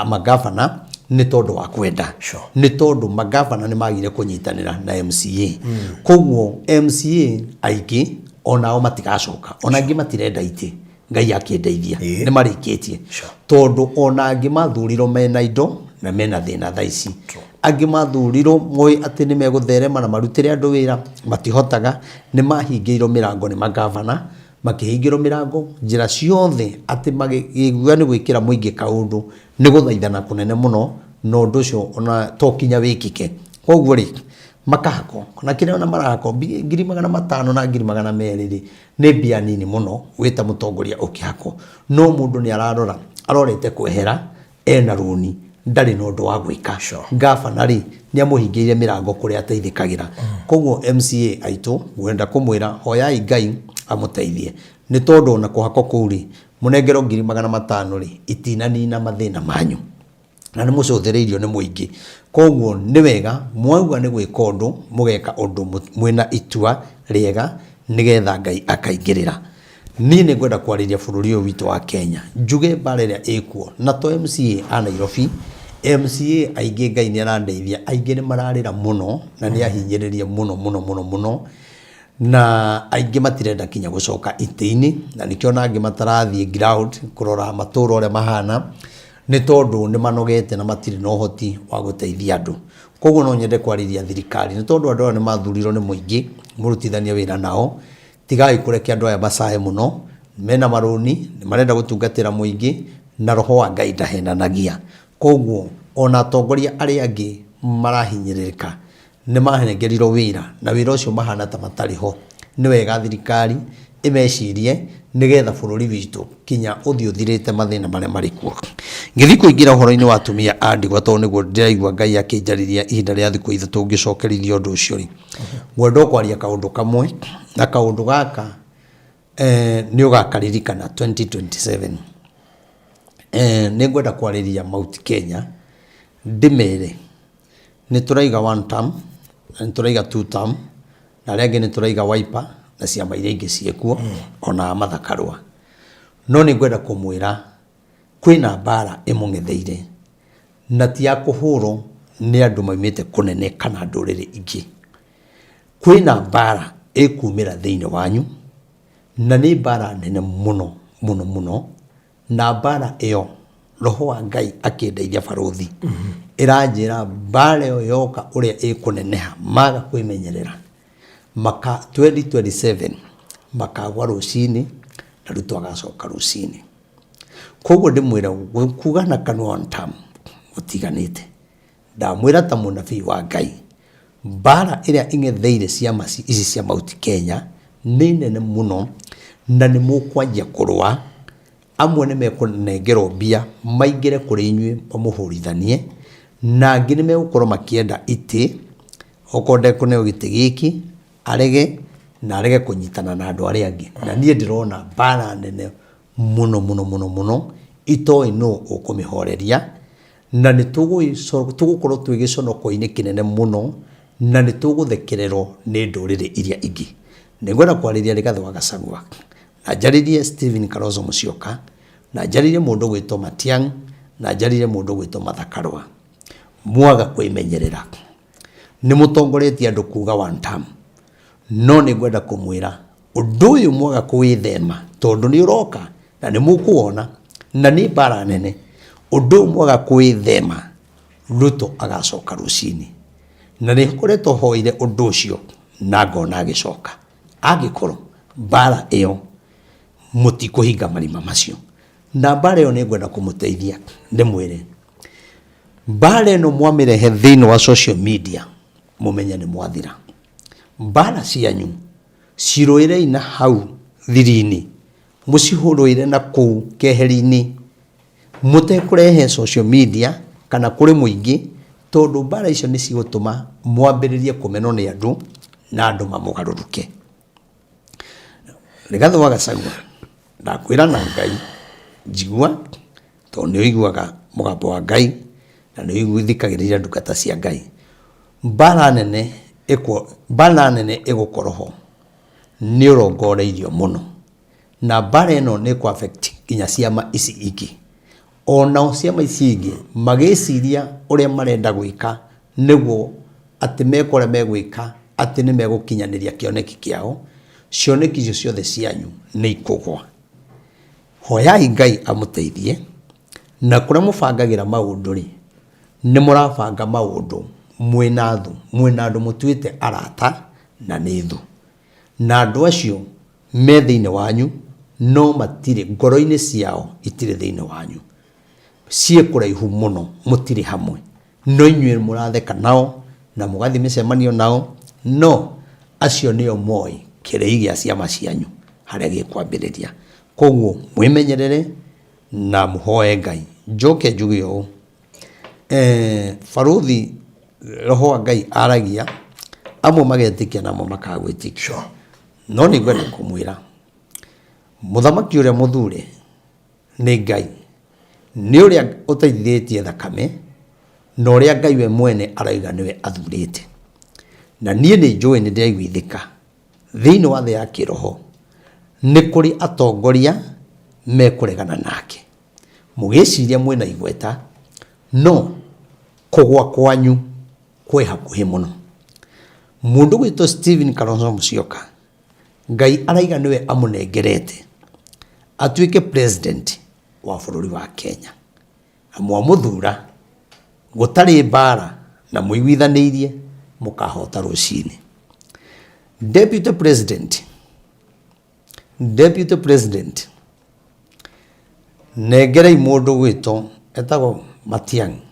mangabana nĩ tondũ wa kwenda. Nĩ tondũ mangabana nĩ magire kũnyitanĩra na MCA. Koguo MCA aingĩ onao matigacoka. Ona angĩ matirenda itĩ. Ngai akĩndeithia. Nĩ marĩkĩtie. Tondũ ona angĩ mathurirwo mena indo na mena thĩna thaa ici. Angĩ mathurirwo moĩ atĩ nĩ megũtherema na marutĩre andũ wĩra, matihotaga. Nĩ mahingĩirwo mĩrango nĩ mangabana, makĩhingĩrwo mĩrango njĩra ciothe atĩ magĩigua nĩ gwĩkĩra mũingĩ kaũndũ nĩ gũthaithana kũnene mũno na ũndũ ũcio ona to kinya wĩkĩke. Koguo rĩ, makahakwo na kĩrĩa ona marahakwo 500,000 na 200,000 rĩ, nĩ mbia nini mũno wĩ ta mũtongoria ũkĩhakwo. No mũndũ nĩ ararora, arorete kwehera ena rũni, ndarĩ na ũndũ wa gwĩka. Ngabana rĩ, nĩ amũhingĩire mĩrango kũrĩa ateithĩkagĩra. Koguo MCA aitũ, ngwenda kũmwĩra hoyai Ngai amũteithie. Nĩ tondũ ona kũhakwo kũu rĩ, mũnengerwo 500,000 rĩ, itinanina mathĩna manyu. Na nĩ mũcũthĩrĩirio nĩ mũingĩ. Koguo nĩ wega mwauga nĩ gwĩka ũndũ, mũgeka ũndũ mwĩna itua rĩega nĩgetha Ngai akaingĩrĩra. Niĩ nĩ ngwenda kwarĩria bũrũri ũyũ witũ wa Kenya, njuge mbara ĩrĩa ĩkuo, na to MCA a Nairobi, MCA aingĩ Ngai nĩ arandeithia, aingĩ nĩ mararĩra mũno na nĩ ahinyĩrĩrie mũno mũno mũno mũno, na aingĩ matirenda kinya gũcoka itĩ-inĩ, na nĩkĩo ona angĩ matarathiĩ ground kũrora matũra ũrĩa mahana, nĩ tondũ nĩ manogete na matirĩ na ũhoti wa gũteithia andũ. Koguo no nyende kwarĩria thirikari, nĩ tondũ andũ aya nĩ mathurirwo nĩ mũingĩ mũrutithanie wĩra nao, Tigai kũreke andũ aya macae mũno, mena marũni, nĩ marenda gũtungatĩra mũingĩ, na roho wa Ngai ndahenanagia. Koguo ona atongoria arĩa angĩ marahinyĩrĩrĩka, nĩ manengerirwo wĩra, na wĩra ũcio mahana ta matarĩ ho. Nĩ wega thirikari ĩmecirie nĩgetha bũrũri witũ kinya ũthiĩ ũthirĩte mathĩna marĩa marĩ kuo. Ngĩthiĩ kũingĩra ũhoro-inĩ wa atumia a ndigwa tondũ nĩguo ndĩraigua Ngai akĩnjarĩria ihinda rĩa thikũ ithatũ ngĩcokerithia ũndũ ũcio rĩ, Ngwenda o kwaria kaũndũ kamwe, na kaũndũ gaka nĩ ũgakaririkana 2027. Nĩ ngwenda kwarĩria Mount Kenya ndĩmere nĩ tũraiga one term, na nĩ tũraiga two term, na arĩa angĩ nĩ tũraiga Wiper na ciama iria ingĩ ciĩkuo ona Martha Karua. No nĩ ngwenda kũmwĩra kwĩna mbara ĩmũng'etheire na ti ya kũhũrwo nĩ andũ maumĩte kũnene kana ndũrĩrĩ ingĩ. Kwĩna mbara ĩkumĩra thĩinĩ wanyu, na nĩ mbara nene mũno mũno mũno, na mbara ĩyo roho wa Ngai akĩndeithia barũthi, ĩranjĩra mbara ĩyo yoka ũrĩa ĩkũneneha maga kwĩmenyerera maka 2027 makagwa rũcinĩ na Ruto agacoka rũcinĩ. Koguo ndĩmwĩre kuga na kanua one term gũtiganĩte. Ndamwĩra ta mũnabii wa Ngai, mbara ĩrĩa ĩng'etheire ciama ici cia Mount Kenya nĩ nene mũno na nĩ mũkwanjia kũrũa. Amwe nĩ mekũnengerwo mbia maingĩre kũrĩ inyuĩ mamũhũrithanie, na angĩ nĩ megũkorwo makĩenda itĩ, okorwo ndekũneo gĩtĩ gĩkĩ arege na arege kũnyitana na andũ arĩa angĩ. Na niĩ ndĩrona mbara nene mũno mũno mũno mũno itoĩ nũ ũkũmĩhoreria na nĩ tũgũkorwo twĩ gĩconoko-inĩ kĩnene mũno na nĩ tũgũthekererwo nĩ ndũrĩrĩ iria ingĩ. Nĩ ngwenda kwarĩria Rigathĩ wa Gachagua na njarĩrie Stephen Kalonzo Musyoka na njarĩrie mũndũ ũgwĩtwo Matiang'i na njarĩrie mũndũ ũgwĩtwo Martha Karua. Mwaga kwĩmenyerera nĩ mũtongoretie andũ kuga one term, no nĩ ngwenda kũmwĩra Ũndũ ũyũ mwaga kũwĩthema, tondũ nĩ ũroka na nĩ mũkũwona na nĩ mbara nene, ũndũ ũyũ mwaga kũwĩthema, Ruto agacoka rũcinĩ. Na nĩ ngoretwo hoire ũndũ ũcio na ngona agĩcoka. Angĩkorwo mbara ĩyo Mũtikũhinga marima macio. Na mbara ĩyo nĩ ngwenda kũmũteithia ndĩmwĩre, mbara ĩno mwamĩrehe thĩinĩ wa social media mũmenye nĩ mwathira. Mbara cianyu cirũĩrei na hau thiri-inĩ, mũcihũrũĩre na kũu keheri-inĩ, mũtekũrehe social media kana kũrĩ mũingĩ, tondũ mbara icio nĩ cigũtũma mwambĩrĩrie kũmenwo nĩ andũ na andũ mamũgarũrũke. Rigathĩ wa Gachagua, ndakwĩra na Ngai njigua, tondũ nĩ ũiguaga mũgambo wa Ngai na nĩ ũthikagĩrĩria ndungata cia Ngai. Mbara nene mbara nene ĩgũkorwo ho nĩ ũrongoreirio mũno, na mbara ĩno nĩ ĩkũ affect nginya ciama ici ingĩ. Onao ciama ici ingĩ magĩciria ũrĩa marenda gwĩka nĩguo atĩ meka ũrĩa megwĩka atĩ nĩ megũkinyanĩria kĩoneki kĩao, cioneki icio ciothe cianyu nĩ ikũgwa. Hoyai Ngai amũteithie, na kũrĩa mũbangagĩra maũndũ rĩ, nĩ mũrabanga maũndũ mwĩna thũ, mwĩna andũ mũtuĩte arata na nĩ thũ. Na andũ acio me thĩinĩ wanyu no matirĩ, ngoro-inĩ ciao itirĩ thĩinĩ wanyu. Ciĩ kũraihu mũno, mũtirĩ hamwe. No inyuĩ mũratheka nao na mũgathiĩ mĩcemanio nao, no acio nĩo moĩ kĩrĩi gĩa ciama cianyu harĩa gĩkwambĩrĩria. Koguo mwĩmenyerere na mũhoe Ngai. Njoke njuge ũũ, barũthi roho wa Ngai aragia, amwe magetĩkia na amwe makaga gwĩtĩkia. No nĩ ngwenda kũmwĩra, mũthamaki ũrĩa mũthure nĩ Ngai, nĩ ũrĩa ũteithĩtie thakame, na ũrĩa Ngai we mwene arauga nĩwe athurĩte. Na niĩ nĩ njũĩ nĩ ndĩraiguithĩka thĩinĩ wa thĩ ya kĩroho nĩ kũrĩ atongoria mekũregana nake. Mũgĩciria mwĩna igweta, no kũgwa kwanyu kwĩ hakuhĩ mũno. Mũndũ gwĩtwo Stephen Kalonzo Musyoka, Ngai araiga nĩwe amũnengerete atuĩke president wa bũrũri wa Kenya. Na mwamũthura gũtarĩ mbara na mũiguithanĩirie mũkahota rũcinĩ. Deputy president, deputy president, nengerei mũndũ gwĩtwo etagwo Matiang'i,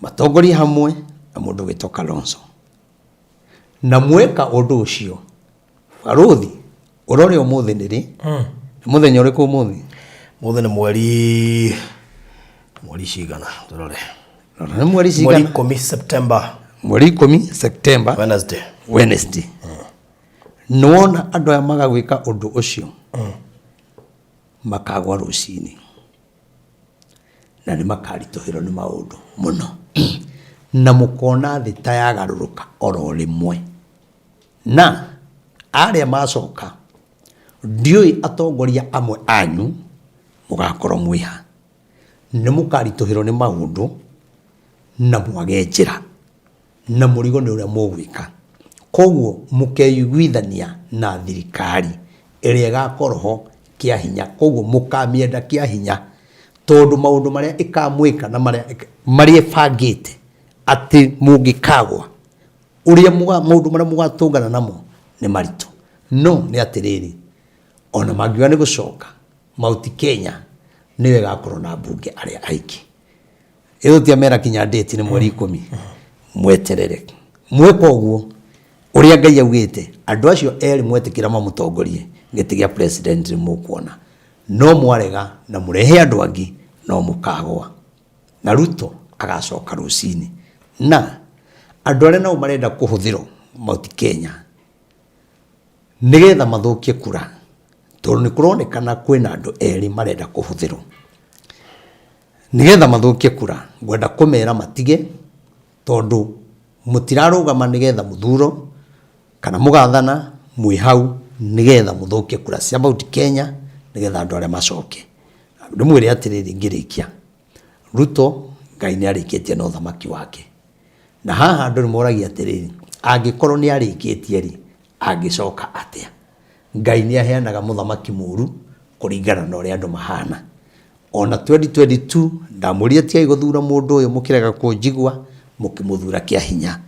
matongorie hamwe na mũndũ gwĩtwo Kalonzo. Na mweka ũndũ ũcio, barũthi, ũrore ũmũthĩ nĩ rĩ? Nĩ mũthenya ũrĩkũ ũmũthĩ? Ũmũthĩ nĩ mweri mweri cigana tũrore. Rora nĩ mweri cigana? Mweri ikũmi September. Mweri ikũmi September. Wednesday. Wednesday. Nĩwona andũ aya maga gwĩka ũndũ ũcio, makagwa rũcinĩ. Na nĩ makaritũhĩrwo nĩ maũndũ mũno. Na mũkona thĩ ta yagarũrũka oro rĩmwe. Na arĩa macoka, ndiũĩ atongoria amwe anyu mũgakorwo mwĩ ha. Nĩ mũkaritũhĩrwo nĩ maũndũ na mwage njĩra. Na mũrigo nĩ ũrĩa mũgwĩka. Koguo mũkeiguithania na thirikari ĩrĩa ĩgakorwo ho kĩa hinya. Koguo mũkamĩenda kĩa hinya tondũ maũndũ marĩa ĩkamwĩka na marĩa marĩa ĩbangĩte atĩ mũngĩkagwa, ũrĩa maũndũ marĩa mũgatũngana namo nĩ maritũ. No nĩ atĩrĩrĩ, ona mangiuga nĩ gũcoka, Mount Kenya nĩyo ĩgakorwo na ambunge arĩa aingĩ. Ĩyo tiamera kinya date nĩ mweri ikũmi. Mweterere. Mweka ũguo, ũrĩa Ngai augĩte, andũ acio erĩ mwetĩkĩra mamũtongorie, gĩtĩ gĩa president nĩ mũkuona. No mwarega na mũrehe andũ angĩ, no mũkagwa. Na Ruto agacoka rũcinĩ. Na andũ arĩa nao marenda kũhũthĩrwo Mount Kenya, nĩgetha mathũkie kura, tondũ nĩ kũronekana kwĩna andũ erĩ marenda kũhũthĩrwo. Nĩgetha mathũkie kura, ngwenda kũmera matige, tondũ mũtirarũgama nĩgetha mũthuro, kana mũgathana mwĩ hau nĩgetha mũthũkie kura cia Mount Kenya, nĩgetha andũ arĩa macoke. Ndĩmwĩre atĩrĩrĩ ngĩrĩkia, Ruto Ngai nĩ arĩkĩtie na ũthamaki wake. Na haha andũ nĩ moragia atĩrĩrĩ, angĩkorwo nĩ arĩkĩtie rĩ, angĩcoka atĩa? Ngai nĩ aheanaga mũthamaki mũru kũringana na ũrĩa andũ mahana. Ona 2022 ndamwĩrire tigai gũthura mũndũ ũyũ mũkĩrega kũnjigua mũkĩmũthura kĩa hinya.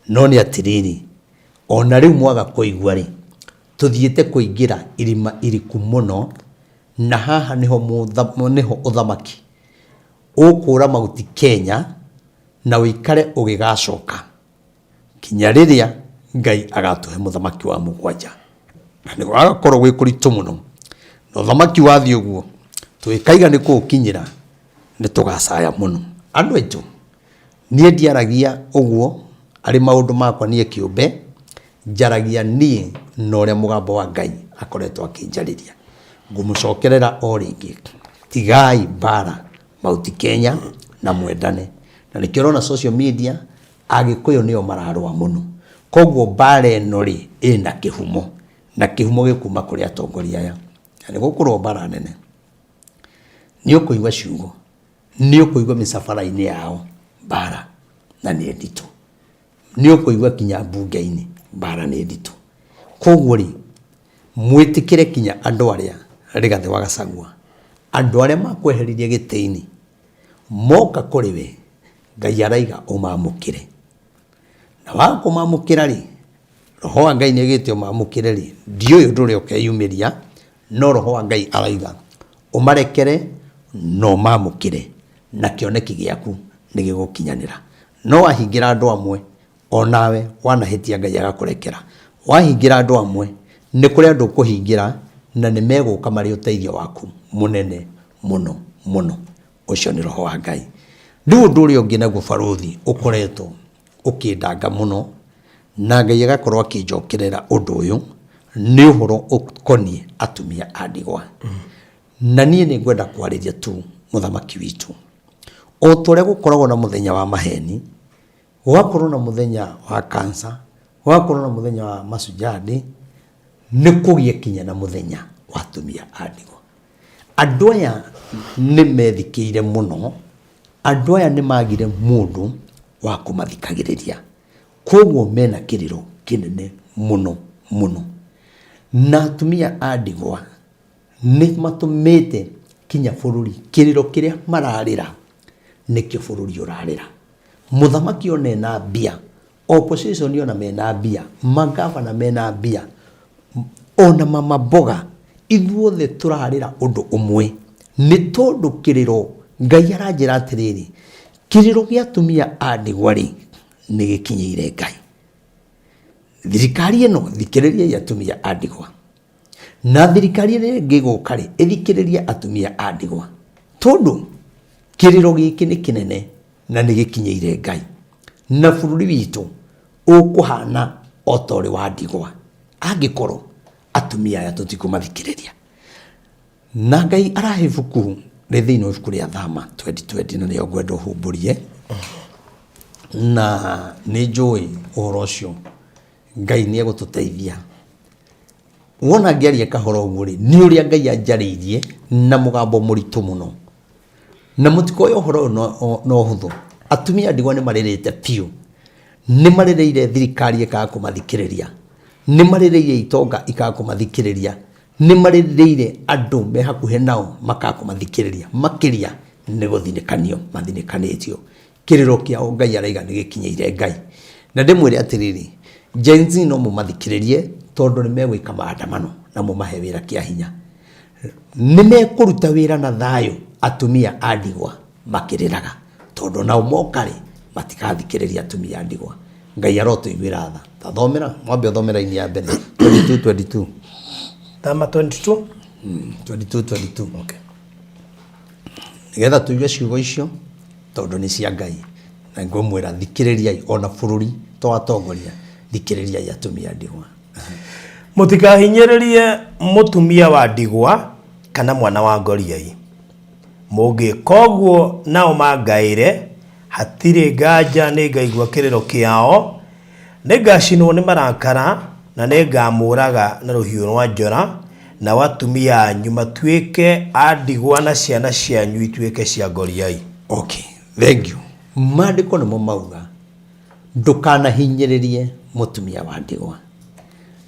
No nĩ atĩrĩrĩ, ona rĩu mwaga kũigua rĩ, Tũthiĩte kũingĩra irima iriku mũno, na haha nĩho nĩho ũthamaki ũkũra mahuti Kenya na ũikare ũgĩgacoka kinya rĩrĩa Ngai agatũhe mũthamaki wa mũgwanja. Na nĩ gũgakorwo gwĩ kũritũ mũno, na ũthamaki wathiĩ ũguo tũgĩkaiga nĩ kũũkinyĩra nĩ tũgacaya mũno. Andũ aitũ, niĩ ndiaragia ũguo arĩ maũndũ makwa niĩ kĩũmbe, njaragia niĩ na ũrĩa mũgambo wa Ngai akoretwo akĩnjarĩria. Ngũmũcokerera o rĩngĩ, tigai mbara Mount Kenya na mwendane. Na nĩkĩo ũrona social media Agĩkũyũ nĩo mararũa mũno. Koguo mbara ĩno rĩ, ĩna kĩhumo, na kĩhumo gĩkuma kũrĩ atongoria aya. Na nĩ gũkũrũo mbara nene. Nĩ ũkũigua ciugo, nĩ ũkũigua mĩcabara-inĩ yao mbara na nĩ nditũ. Nĩ ũkũigua kinya mbunge-inĩ mbara nĩ nditũ. Koguo rĩ, mwĩtĩkĩre kinya andũ arĩa Rigathĩ wa Gachagua, andũ arĩa makweheririe gĩtĩ-inĩ, moka kũrĩ we, Ngai araiga ũmamũkĩre. Na waga kũmamũkĩra rĩ, Roho wa Ngai nĩ augĩte ũmamũkĩre rĩ, ndiũĩ ũndũ ũrĩa ũkeyumĩria, no Roho wa Ngai araiga ũmarekere na ũmamũkĩre, na kĩoneki gĩaku nĩ gĩgũkinyanĩra. No wahingĩra andũ amwe, o nawe wanahĩtia Ngai agakũrekera. Wahingĩra andũ amwe, nĩ kũrĩ andũ ũkũhingĩra na nĩ megũka marĩ ũteithio waku mũnene mũno mũno. Ũcio nĩ Roho wa Ngai. Rĩu ũndũ ũrĩa ũngĩ naguo barũthi ũkoretwo ũkĩndanga mũno na Ngai agakorwo akĩnjokerera ũndũ ũyũ nĩ ũhoro ũkoniĩ atumia a ndigwa. Na niĩ nĩ ngwenda kwarĩria tu mũthamaki witũ. O ta ũrĩa gũkoragwo na mũthenya wa maheni, gũgakorwo na mũthenya wa cancer, gũgakorwo na mũthenya wa Mashujaa Day, nĩ kũgĩe kinya na mũthenya wa atumia a ndigwa. Andũ aya nĩ methikĩire mũno, andũ aya nĩ magire mũndũ wa kũmathikagĩrĩria, koguo mena kĩrĩro kĩnene mũno mũno. Na atumia a ndigwa nĩ matũmĩte kinya bũrũri, kĩrĩro kĩrĩa mararĩra nĩkĩo bũrũri ũrarĩra. Mũthamaki ona ena mbia, opposition ona mena mbia, magavana mena mbia, ona mama mboga, ithuothe tũrarĩra ũndũ ũmwe, nĩ tondũ kĩrĩro, Ngai aranjĩra atĩrĩrĩ, kĩrĩro gĩa atumia a ndigwa rĩ, nĩ gĩkinyĩire Ngai. Thirikari ĩno, thikĩrĩriai atumia a ndigwa. Na thirikari ĩrĩa ĩngĩ ĩgũka rĩ, ĩthikĩrĩrie atumia a ndigwa, tondũ kĩrĩro gĩkĩ nĩ kĩnene na nĩ gĩkinyĩire Ngai. Na bũrũri witũ ũkũhana o ta ũrĩ wa ndigwa angĩkorwo atumia aya tũtikũmathikĩrĩria. Na Ngai arahe ibuku rĩ thĩinĩ wa ibuku rĩa Thama 2020 na nĩyo ngwenda ũhumbũrie, na nĩ njũĩ ũhoro ũcio Ngai nĩ egũtũteithia. Wona ngĩaria kahora ũguo rĩ, nĩ ũrĩa Ngai anjarĩirie na mũgambo mũritũ mũno. Na mũtikoe ũhoro ũyũ na ũhũthũ. Atumia a ndigwa nĩ marĩrĩte biũ. Nĩ marĩrĩire thirikari ĩkaga kũmathikĩrĩria. Nĩ marĩrĩire itonga ikaga kũmathikĩrĩria. Nĩ marĩrĩire andũ me hakuhĩ nao makaga kũmathikĩrĩria. Makĩria nĩ gũthinĩkanio mathinĩkanĩtio. Kĩrĩro kĩao Ngai araiga nĩ gĩkinyĩire Ngai. Na ndĩmwĩre atĩrĩrĩ, Gen Z no mũmathikĩrĩrie tondũ nĩ megwĩka maandamano na mũmahe wĩra kĩa hinya. Nĩ mekũruta wĩra na thayũ atumia a ndigwa makĩrĩraga tondũ nao moka rĩ matigathikĩrĩria atumia a ndigwa. Ngai arotũiguĩra tha. Ta thomera, mwambe ũthome raini ya mbere 22 22. Thama 22? 22 22. Okay. Nĩgetha tũigue ciugo icio tondũ nĩ cia Ngai. Na ngũmwĩra thikĩrĩriai ona bũrũri to atongoria, thikĩrĩriai atumia a ndigwa. Mũtikahinyĩrĩrie mũtumia wa ndigwa kana mwana wa ngoriai. Mũngĩka ũguo nao mangaĩre, hatirĩ nganja nĩngaigua kĩrĩro kĩao, Nĩngacinwo nĩ marakara, na nĩngamũũraga na rũhiũ rwa njora, nao atumia anyu matuĩke a ndigwa na ciana cianyu ituĩke cia ngoriai. Okay, thank you. Maandĩko nĩmo mauga ndũkanahinyĩrĩrie mũtumia wa ndigwa.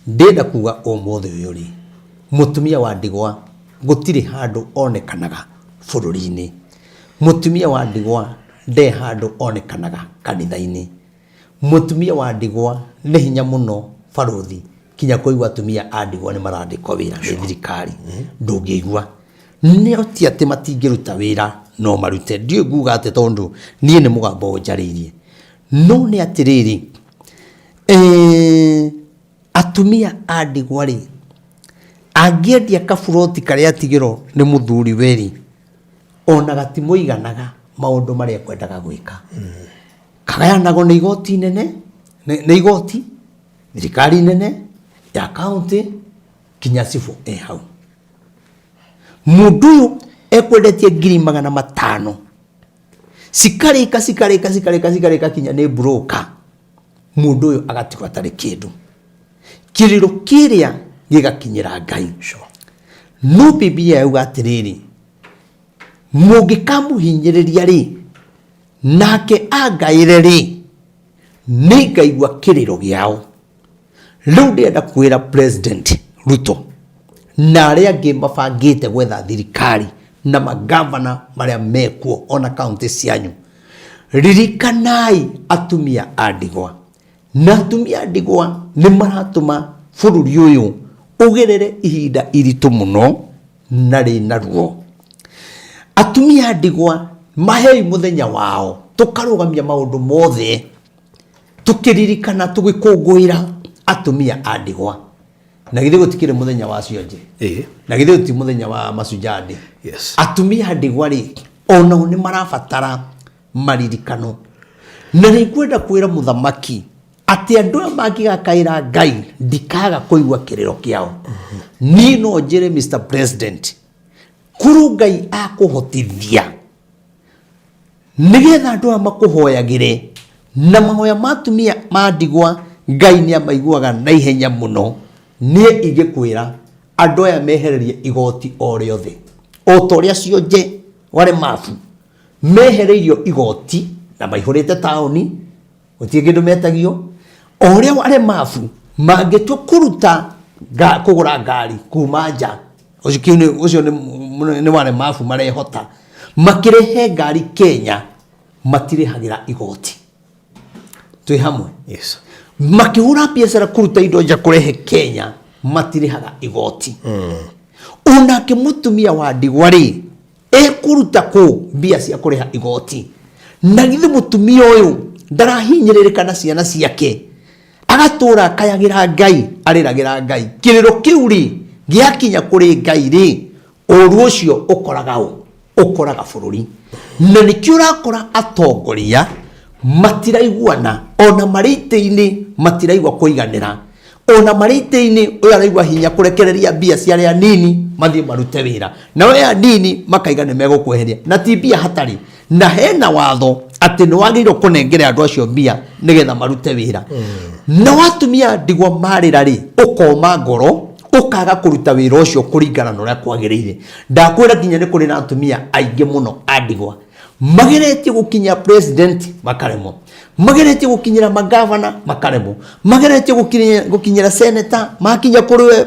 Ndĩrenda kuga ũmũthĩ ũyũ rĩ, mũtumia wa ndigwa gũtirĩ handũ onekanaga bũrũri-inĩ. Mũtumia wa ndigwa nde handũ onekanaga kanitha-inĩ. Mũtumia wa ndigwa nĩ hinya mũno barũthi Kinya kũigua atumia a ndigwa nĩ marandĩkwo wĩra nĩ thirikari, ndũngĩigua. No ti atĩ matingĩruta wĩra, no marute. Ndiũĩ nguga atĩ tondũ niĩ nĩ mũgambo ũnjarĩirie. No nĩ atĩrĩrĩ, eh, atumia a ndigwa rĩ, angĩendia kaburoti karĩa atigĩrwo nĩ mũthuri we rĩ, ona gatimũiganaga maũndũ marĩa ekwendaga gwĩka. Kagayanagwo nĩ igoti inene, nĩ igoti, thirikari nene ya kaunti, kinya cibũ e hau. Mũndũ ũyũ ekwendetie 500,000, cikarĩka cikarĩka cikarĩka cikarĩka kinya nĩ broker, mũndũ ũyũ agatigwo atarĩ kĩndũ. Kĩrĩro kĩrĩa gĩgakinyĩra Ngai. No Bibilia yauga atĩrĩrĩ, mũngĩkamũhinyĩrĩria rĩ, nake angaĩre rĩ, nĩngaigua kĩrĩro gĩao. Rĩu ndĩrenda kwĩra President Ruto na arĩa angĩ mabangĩte gwetha thirikari na magavana marĩa mekuo ona kaunti cianyu, ririkanai atumia a ndigwa. Na atumia a ndigwa nĩ maratũma bũrũri ũyũ ũgerere ihinda iritũ mũno na rĩna ruo. Atumia a ndigwa mahei mũthenya wao, tũkarũgamia maũndũ mothe tũkĩririkana tũgĩkũngũĩra atumia a ndigwa. Na githĩ gũtikĩrĩ mũthenya wa cionje? Ĩĩ. Na githĩ gũtirĩ mũthenya wa mashujaa day? Yes. Atumia a ndigwa rĩ, onao nĩ marabatara maririkano. Na nĩ ngwenda kwĩra mũthamaki atĩ andũ aya mangĩgakaĩra Ngai ndikaga kũigua kĩrĩro kĩao. Niĩ no njĩre Mr President, kũrũ Ngai akũhotithia nĩgetha andũ aya makũhoyagĩre, na mahoya ma atumia ma ndigwa Ngai nĩ amaiguaga na ihenya mũno. Niĩ ingĩkwĩra andũ aya mehererie igoti o rĩothe, o ta ũrĩa cionje waremabu mehereirio igoti na maihũrĩte taũni, gũtirĩ kĩndũ metagio. O ũrĩa waremabu mangĩtua kũruta kũgũra ngari kuma nja, ũcio kĩu nĩ- ũcio nĩ nĩ waremabu marehota, makĩrehe ngari Kenya matirĩhagĩra igoti. Twĩ hamwe? Yes. Makĩhũra biacara kũruta indo nja kũrehe Kenya matirĩhaga igoti. Onake mũtumia wa ndigwa rĩ, ekũruta kũ mbia cia kũrĩha igoti? Na githĩ mũtumia ũyũ ndarahinyĩrĩrĩka na ciana ciake, agatũra akayagĩra Ngai, arĩragĩra Ngai. Kĩrĩro kĩu rĩ, gĩakinya kũrĩ Ngai rĩ, ũru ũcio ũkoraga ũ? Ũkoraga bũrũri. Na nĩkĩo ũrakora atongoria matiraiguana, ona marĩ itĩ-inĩ matiraigua kũiganĩra, ona marĩ itĩ-inĩ ũyũ araigua hinya kũrekereria mbia cia arĩa anini mathiĩ marute wĩra, nao arĩa anini makaiga nĩ megũkweheria, na ti mbia hatarĩ. Na hena watho atĩ nĩ wagĩrĩirwo kũnengere andũ acio mbia nĩgetha marute wĩra. Na atumia ndigwa marĩra rĩ, ũkoma ngoro ũkaga kũruta wĩra ũcio kũringana na ũrĩa kwagĩrĩire. Ndakwĩra nginya nĩ kũrĩ na atumia aingĩ mũno a ndigwa mageretie gũkinya president makaremwo, mageretie gũkinyĩra magavana makaremwo, mageretie gũkinyĩra senator, makinya kũrĩ we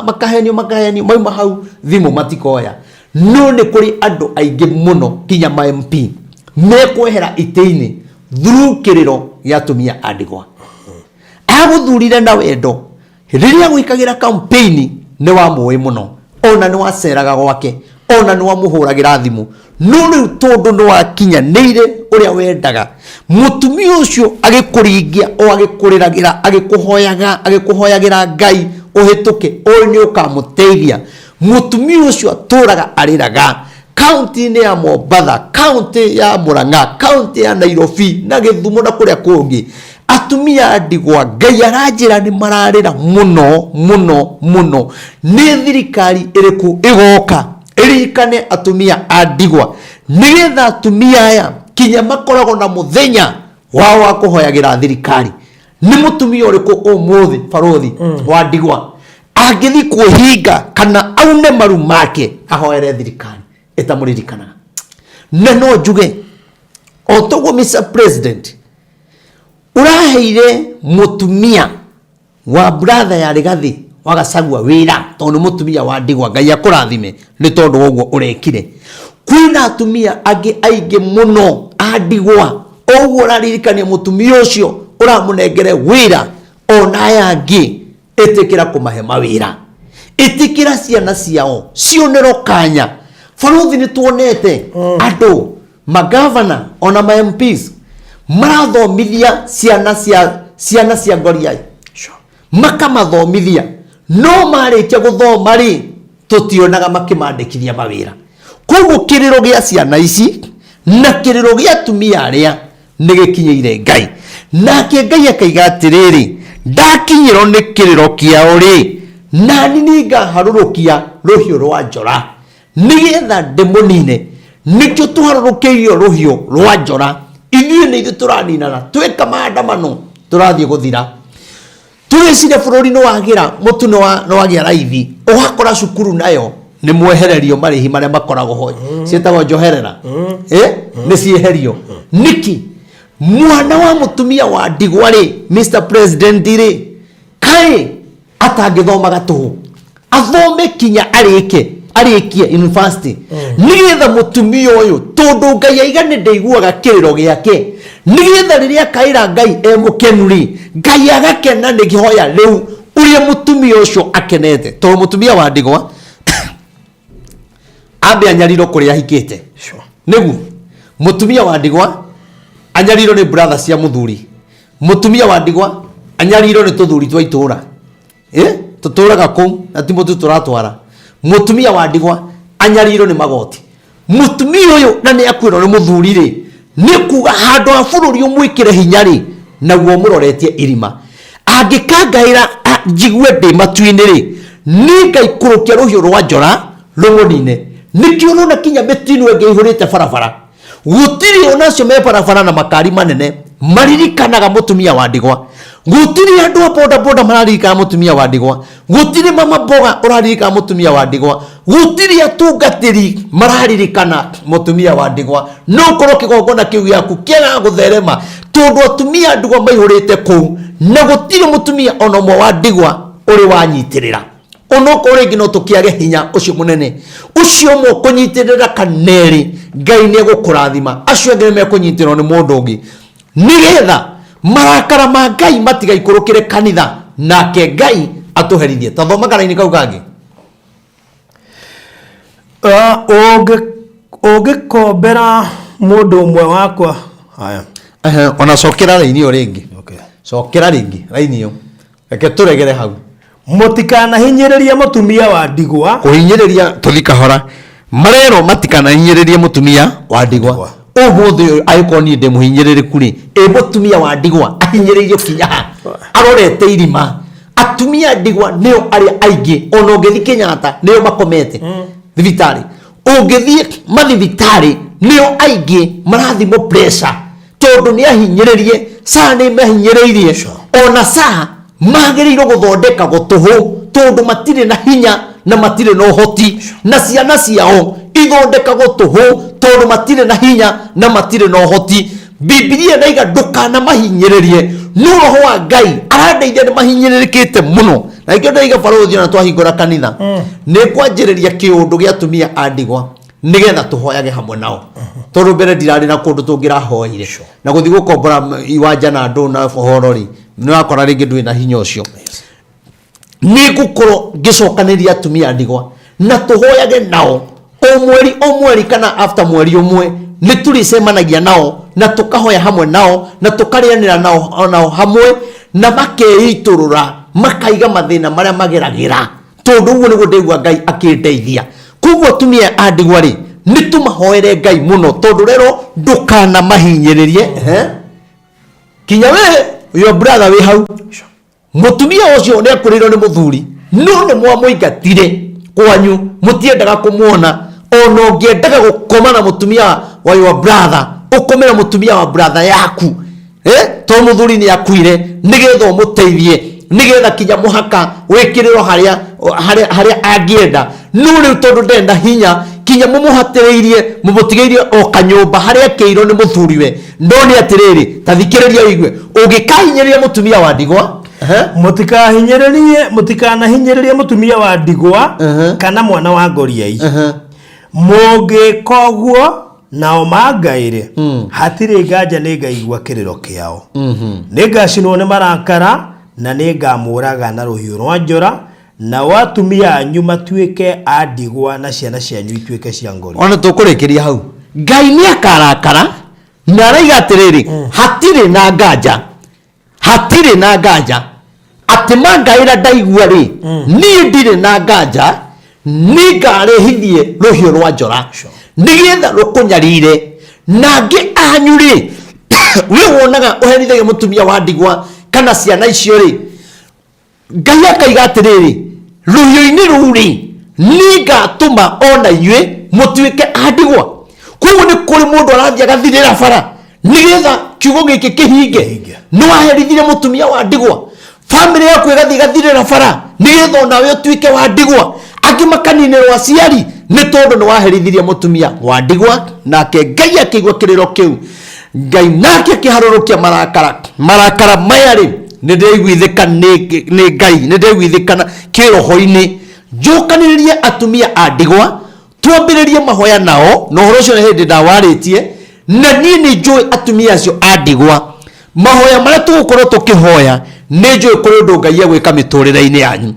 makahenio, makahenio, mauma hau thimũ matikoya. No nĩ kũrĩ andũ aingĩ mũno kinya ma MP mekwehera itĩ-inĩ through kĩrĩro gĩa atumia a ndigwa. Agũthurire na wendo rĩrĩa gwĩkagĩra campaign, nĩ wamũĩ mũno, ona nĩ waceraga gwake, ona nĩ wamũhũragĩra thimũ. No rĩu tondũ nĩ wakinyanĩire ũrĩa wendaga, mũtumia ũcio agĩkũringia o agĩkũrĩragĩra, agĩkũhoyaga, agĩkũhoyagĩra Ngai ũhĩtũke, ũĩ nĩ ũkamũteithia. Mũtumia ũcio atũraga arĩraga kaunti-inĩ ya Mombatha, kaunti ya Murang'a, kaunti ya Nairobi na Gĩthumo na kũrĩa kũngĩ. Atumia a ndigwa Ngai aranjĩra nĩ mararĩra mũno mũno mũno. Nĩ thirikari ĩrĩkũ ĩgoka ĩririkane atumia a ndigwa, nĩgetha atumia aya kinya makoragwo na mũthenya wao wa kũhoyagĩra thirikari? Nĩ mũtumia ũrĩkũ ũmũthĩ barothi wa ndigwa angĩthiĩ kwĩhinga kana aune maru make ahoere thirikari ĩtamũririkanaga? Na no njuge o toguo Mr President ũraheire mũtumia wa brother ya Rigathi wa Gachagua wĩra tondũ nĩ mũtumia wa ndigwa, Ngai akũrathime nĩ tondũ wa ũguo ũrekire. Kwĩna atumia angĩ aingĩ mũno a ndigwa, ũguo ũraririkania mũtumia ũcio ũramũnengere wĩra, ona aya angĩ Ĩtĩkĩra kũmahe mawĩra, ĩtĩkĩra ciana ciao cionerwo kanya. Barũthi, nĩ tuonete andũ magavana ona ma MPs marathomithia ciana cia ngoriai, makamathomithia, no marĩkia gũthoma rĩ, tũtionaga makĩmandĩkithia mawĩra. Koguo kĩrĩro gĩa ciana ici na kĩrĩro gĩa atumia arĩa nĩ gĩkinyĩire Ngai, nake Ngai akaiga atĩrĩrĩ, ndakinyĩrwo nĩ kĩrĩro kĩao rĩ, nani nĩngaharũrũkia rũhiũ rwa njora nĩgetha ndĩmũnine. Nĩkĩo tũharũrũkĩirio rũhiũ rwa njora. Ithuĩ nĩ ithuĩ tũraninana. Twĩka maandamano tũrathiĩ gũthira. Tũgĩciria bũrũri nĩ wagĩra mũtu, nĩ wagĩa raithi, ũgakora cukuru nayo nĩ mwehererio marĩhi marĩa makoragwo ho ciĩtagwo njoherera. Nĩ cieherio nĩkĩ? Mwana wa mũtumia wa ndigwa rĩ, Mr President rĩ, kaĩ atangĩthomaga tũhũ, athome kinya arĩkie university, nĩgetha mũtumia ũyũ, tondũ Ngai aiga nĩ ndĩiguaga kĩrĩro gĩake, nĩgetha rĩrĩa akaĩra Ngai e mũkenu rĩ, Ngai agakena nĩ kĩhoya rĩu ũrĩa mũtumia ũcio akenete. Tondũ mũtumia wa ndigwa ambe anyarirwo kũrĩa ahikĩte. Nĩguo mũtumia wa ndigwa anyarirwo nĩ brother cia mũthuri, mũtumia wa ndigwa anyarirwo nĩ tũthuri twa itũra, tũtũraga kũu na ti mũtu tũratwara. Mũtumia wa ndigwa anyarirwo nĩ magoti. Mũtumia ũyũ na nĩ akuĩrwo nĩ mũthuri rĩ, nĩ kuga handũ ha bũrũri ũmwĩkĩre hinya rĩ, naguo mũroretie irima. Angĩkangaĩra njigue ndĩ matu-inĩ rĩ, nĩ ngaikũrũkia rũhiũ rwa njora rũmũnine. Nĩkĩo ũrona kinya mĩtino ĩngĩ ĩihũrĩte barabara. Gũtirĩ onacio me barabara na makari manene maririkanaga mũtumia wa ndigwa. Gũtirĩ andũ a boda boda mararirikana mũtumia wa ndigwa. Gũtirĩ mama mboga ũraririkana mũtumia wa ndigwa. Gũtirĩ atungatĩri mararirikana mũtumia wa ndigwa. No ũkorwo kĩgongona kĩu gĩaku kĩagaga gũtherema tondũ atumia a ndigwa maihũrĩte kũu, na gũtirĩ mũtumia ona ũmwe wa ndigwa ũrĩ wanyitĩrĩra. Onokorwo rĩngĩ no tũkĩage hinya ũcio mũnene ũcio ũmwe ũkũnyitĩrĩra kanerĩ, Ngai nĩ egũkũrathima. Acio angĩ nĩ mekũnyitĩrĩrwo nĩ mũndũ ũngĩ, nĩgetha marakara ma Ngai matigaikũrũkĩre kanitha, nake Ngai atũherithie. Ta thoma karaini kau kangĩ. Ũngĩkombera mũndũ ũmwe wakwa haya. Ehe, ona cokera raini ĩyo rĩngĩ. Cokera rĩngĩ raini ĩyo, reke tũregere hau. Mũtikanahinyĩrĩrie mũtumia wa ndigwa. Kũhinyĩrĩria, tũthi kahora. Marerwo matikanahinyĩrĩrie mũtumia wa ndigwa. Ũmũthĩ ũyũ angĩkorwo niĩ ndĩ mũhinyĩrĩrĩku rĩ, ĩ mũtumia wa ndigwa ahinyĩrĩirio kinya ha? Arorete irima. Atumia a ndigwa nĩo arĩa aingĩ. Ona ũngĩthiĩ Kenyatta nĩo makomete thibitarĩ, ũngĩthiĩ mathibitarĩ nĩo aingĩ marathimwo pressure, tondũ nĩ ahinyĩrĩrie. Saa nĩ mahinyĩrĩirie. Ona saa magĩrĩirwo gũthondeka gũtũhũ, tondũ matirĩ na hinya na matirĩ na ũhoti, na ciana ciao ithondekagwo tũhũ tondũ matirĩ na hinya na matirĩ na ũhoti. Bibilia ndaiga ndũkanamahinyĩrĩrie, no roho wa Ngai arandeithia nĩ mahinyĩrĩrĩkĩte mũno. Na ikĩo ndaiga, barũthi, ona twahingũra kanitha nĩ kwanjĩrĩria kĩũndũ gĩa atumia a ndigwa, nĩgetha tũhoyage hamwe nao, tondũ mbere ndirarĩ na kũndũ tũngĩrahoire na gũthiĩ gũkombora iwanja na andũ na ũhoro rĩ, nĩ wakora rĩngĩ ndũrĩ na hinya ũcio. Nĩ ngũkorwo ngĩcokanĩria atumia a ndigwa na tũhoyage nao o mweri o mweri, kana after mweri ũmwe nĩ tũrĩcemanagia nao na tũkahoya hamwe nao na tũkarĩanĩra nao hamwe, na makeitũrũra makaiga mathĩna marĩa mageragĩra, tondũ ũguo nĩguo ndĩgua Ngai akĩndeithia. Koguo atumia a ndigwa rĩ, nĩ tũmahoere Ngai mũno, tondũ rero ndũkanamahinyĩrĩrie. Kinya we your brother wĩ hau, mũtumia ũcio nĩ akũrĩirwo nĩ mũthuri, no nĩ mwamũingatire kwanyu, mũtiendaga kũmuona. Ona ũngĩendaga gũkoma na mũtumia wa your brother, ũkome na mũtumia wa brother yaku, tondũ mũthuri nĩ akuire, nĩgetha ũmũteithie, nĩgetha kinya mũhaka wĩkĩrĩrwo harĩa angĩenda. No rĩu tondũ ndarĩ na hinya, kinya mũmũhatĩrĩirie, mũmũtigĩirie o kanyũmba harĩa akĩirwo nĩ mũthuriwe. No nĩ atĩrĩrĩ, ta thikĩrĩria ũigue, ũngĩkahinyĩrĩria mũtumia wa ndigwa. Mũtikahinyĩrĩrie, mũtikanahinyĩrĩrie mũtumia wa ndigwa kana mwana wa ngoriai. Mũngĩka ũguo nao mangaĩre, hatirĩ nganja nĩ ngaigua kĩrĩro kĩao, nĩ ngacinwo nĩ marakara. Na nĩngamũũraga na rũhiũ rwa njora, nao atumia anyu matuĩke a ndigwa na ciana cianyu ituĩke cia ngori. Ona tũkũrĩkĩria hau, Ngai nĩ akarakara na araiga atĩrĩrĩ, hatirĩ na nganja, hatirĩ na nganja atĩ mangaĩra ndaigua rĩ, niĩ ndirĩ na nganja nĩngarehithie rũhiũ rwa njora nĩgetha rũkũnyarire. Na angĩ anyu rĩ, we wonaga ũherithagia mũtumia wa ndigwa kana ciana icio rĩ, Ngai akaiga atĩrĩrĩ, rũhiũ-inĩ rũu rĩ, nĩngatũma ona inyuĩ mũtuĩke a ndigwa. Koguo nĩ kũrĩ mũndũ arathiĩ agathirĩra bara nĩgetha kiugo gĩkĩ kĩhinge. Kĩhinge. Nĩ waherithirie mũtumia wa ndigwa, bamĩrĩ yaku ĩgathiĩ ĩgathirĩra bara nĩgetha onawe ũtuĩke wa ndigwa. Angĩ makaninĩrwo aciari nĩ tondũ nĩ waherithirie mũtumia wa ndigwa. Nake Ngai akĩigua kĩrĩro kĩu, Ngai nake akĩharũrũkia marakara. Marakara maya rĩ, nĩ ndĩiguithĩka nĩ Ngai, nĩ ndĩiguithĩkana kĩroho-inĩ. Njũkanĩrĩrie atumia a ndigwa, twambĩrĩrie mahoya nao, na ũhoro ũcio nĩ hĩndĩ ndawarĩtie, na niĩ nĩ njũĩ atumia acio a ndigwa, mahoya marĩa tũgũkorwo tũkĩhoya, nĩ njũĩ kũrĩ ũndũ Ngai egwĩka mĩtũrĩre-inĩ yanyu.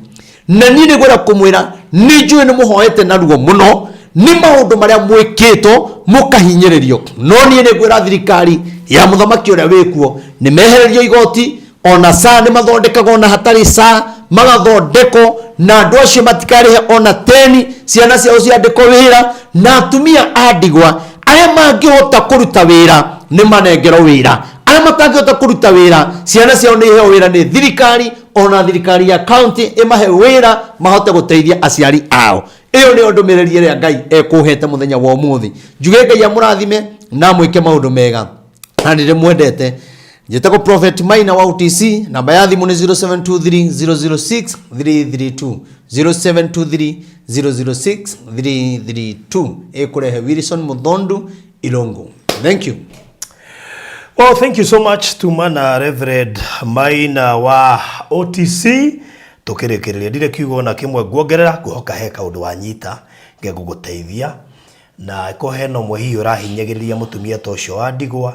Na niĩ nĩ ngwenda kũmwĩra, nĩ njũĩ nĩ mũhoete na ruo mũno nĩ maũndũ marĩa mwĩkĩtwo mũkahinyĩrĩrio, no niĩ nĩ ngwĩra thirikari ya mũthamaki ũrĩa wĩkuo nĩ mehererio igoti, ona saa nĩ mathondekagwo ona hatarĩ saa magathondekwo, na andũ acio matikarĩhe ona teni, ciana ciao ciandĩkwo wĩra, na atumia a ndigwa arĩa mangĩhota kũruta wĩra nĩ manengerwo wĩra, arĩa matangĩhota kũruta wĩra ciana ciao nĩ iheo wĩra nĩ thirikari, ona thirikari ya county ĩmahe wĩra mahote gũteithia aciari ao. Ĩyo nĩyo ndũmĩrĩri ĩrĩa Ngai ekũhete mũthenya wa ũmũthĩ. Njuge Ngai amũrathime na amwĩke maũndũ mega, na nĩ ndĩmwendete. Njĩtagwo Prophet Maina wa OTC, namba ya thimũ nĩ 0723 006 332, 0723 006 332, ĩkũrehe Wilson Muthondu Ilongo. Thank you. Well, thank you so much tuma na Reverend Maina wa OTC. Tukĩrĩkĩrĩria, ndirĩ kiugo ona kĩmwe nguongerera, ngwĩhoka he kaũndũ wanyita gegũgũteithia, na ĩkorwo hena ũmwe hihi ũrahinyagĩrĩria mũtumia ta ũcio wa ndigwa,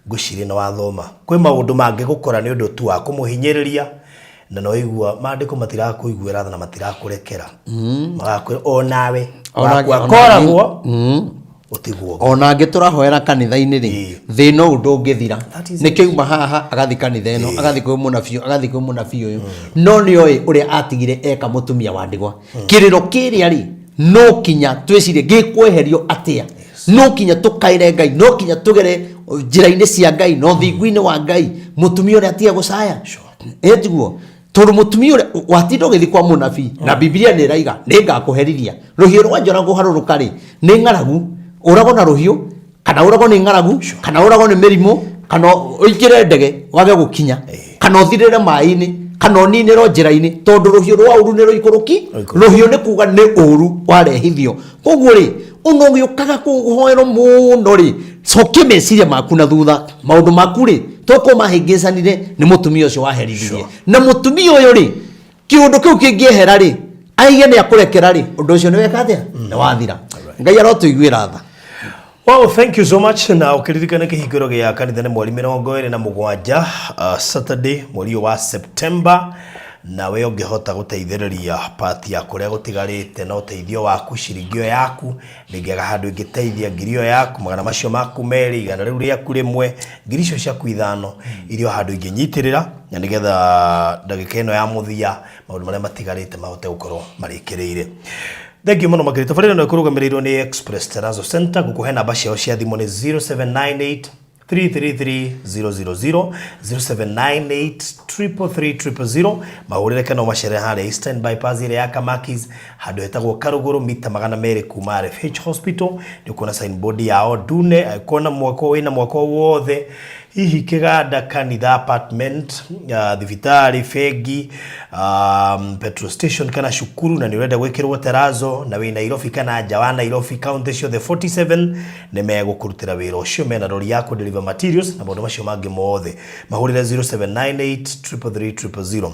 ngwĩciria nĩ wathoma kwĩ maũndũ mangĩgũkora nĩ ũndũ tu wa kũmũhinyĩrĩria, na no igua maandĩko matirakũiguĩra tha na matirakũrekera, magakwĩra onawe Ona- wakua koragwo ũtigwo. Ona angĩ tũrahoera kanitha-inĩ rĩ, thĩna ũyũ ndũngĩthira. That is nĩ kĩuma haha agathiĩ kanitha ĩno, agathiĩ kwĩ mũnabii ũyũ, agathiĩ kwĩ mũnabii ũyũ, no nĩ oĩ ũrĩa atigire eka mũtumia wa ndigwa. Kĩrĩro kĩrĩa rĩ, no kinya twĩcirie gĩkweherio atĩa, no kinya tũkaĩre Ngai, no kinya tũgere njĩra-inĩ cia Ngai na ũthingu-inĩ wa Ngai, mũtumia ũrĩa atige gũcaya. Ĩ tiguo? Tondũ mũtumia ũrĩa watinda ũgĩthiĩ kwa mũnabii, na Bibilia nĩ ĩraiga nĩ ngakũherithia rũhiũ rwa njora kũharũrũka rĩ, nĩ ng'aragu, ũragwo na rũhiũ kana ũragwo nĩ ng'aragu kana ũragwo nĩ mĩrimũ kana ũingĩre ndege wage gũkinya kana ũthirĩre maĩ-inĩ kana ũninĩrwo njĩra-inĩ, tondũ rũhiũ rwa ũru nĩ rũikũrũki. Rũhiũ nĩ kuga nĩ ũru warehithio. Koguo rĩ, ona ũgĩũkaga kũhoerwo mũno rĩ, cokia meciria maku na thutha, maũndũ maku rĩ, tokorwo mahĩngĩcanire nĩ mũtumia ũcio waherithirie. Na mũtumia ũyũ rĩ, kĩũndũ kĩu kĩngĩehera rĩ, aige nĩ akũrekera rĩ, ũndũ ũcio nĩ weka atĩa? Nĩ wathira. Ngai arotũiguĩra tha. Well, thank you so much. Na ũkĩririkana kĩhingũro gĩa kanitha nĩ mweri 27, Saturday, mweri ũyũ wa September, na we ũngĩhota gũteithĩrĩria part ya kũrĩa gũtigarĩte na ũteithio waku, ciringi ĩyo yaku ndĩngĩaga handũ ĩngĩteithia, ngiri ĩyo yaku, magana macio maku merĩ, igana rĩu rĩaku rĩmwe, ngiri icio ciaku ithano, iria o handũ ingĩnyitĩrĩra, na nĩgetha ndagĩka ĩno ya mũthia maũndũ marĩa matigarĩte mahote gũkorwo marĩkĩrĩire. Thank you mũno makĩria. Tabarĩra ĩno ĩkũrũgamĩrĩirwo nĩ Express Terrazzo Center. Ngũkũhe namba ciao cia thimũ nĩ 0798 333 000, 0798 333 000. Mahũrĩre kana ũmacere harĩa Eastern Bypass ĩrĩa ya Kamakis, handũ hetagwo Karũgũrũ, mita 200 kuma RFH Hospital. Nĩ ũkuona signboard yao ndune. Angĩkorwo na mwako, wĩna mwako wothe, hihi kĩganda, kanitha, apartment, thibitarĩ, bengi, petrol station kana cukuru, na nĩ ũrenda gwĩkĩrwo terazo, na wĩ Nairobi kana nja wa Nairobi, county ciothe 47 nĩ megũkũrutĩra wĩra ũcio. Mena rori ya kũ deliver materials na maũndũ macio mangĩ mothe. Mahũrĩre 0798 333 000.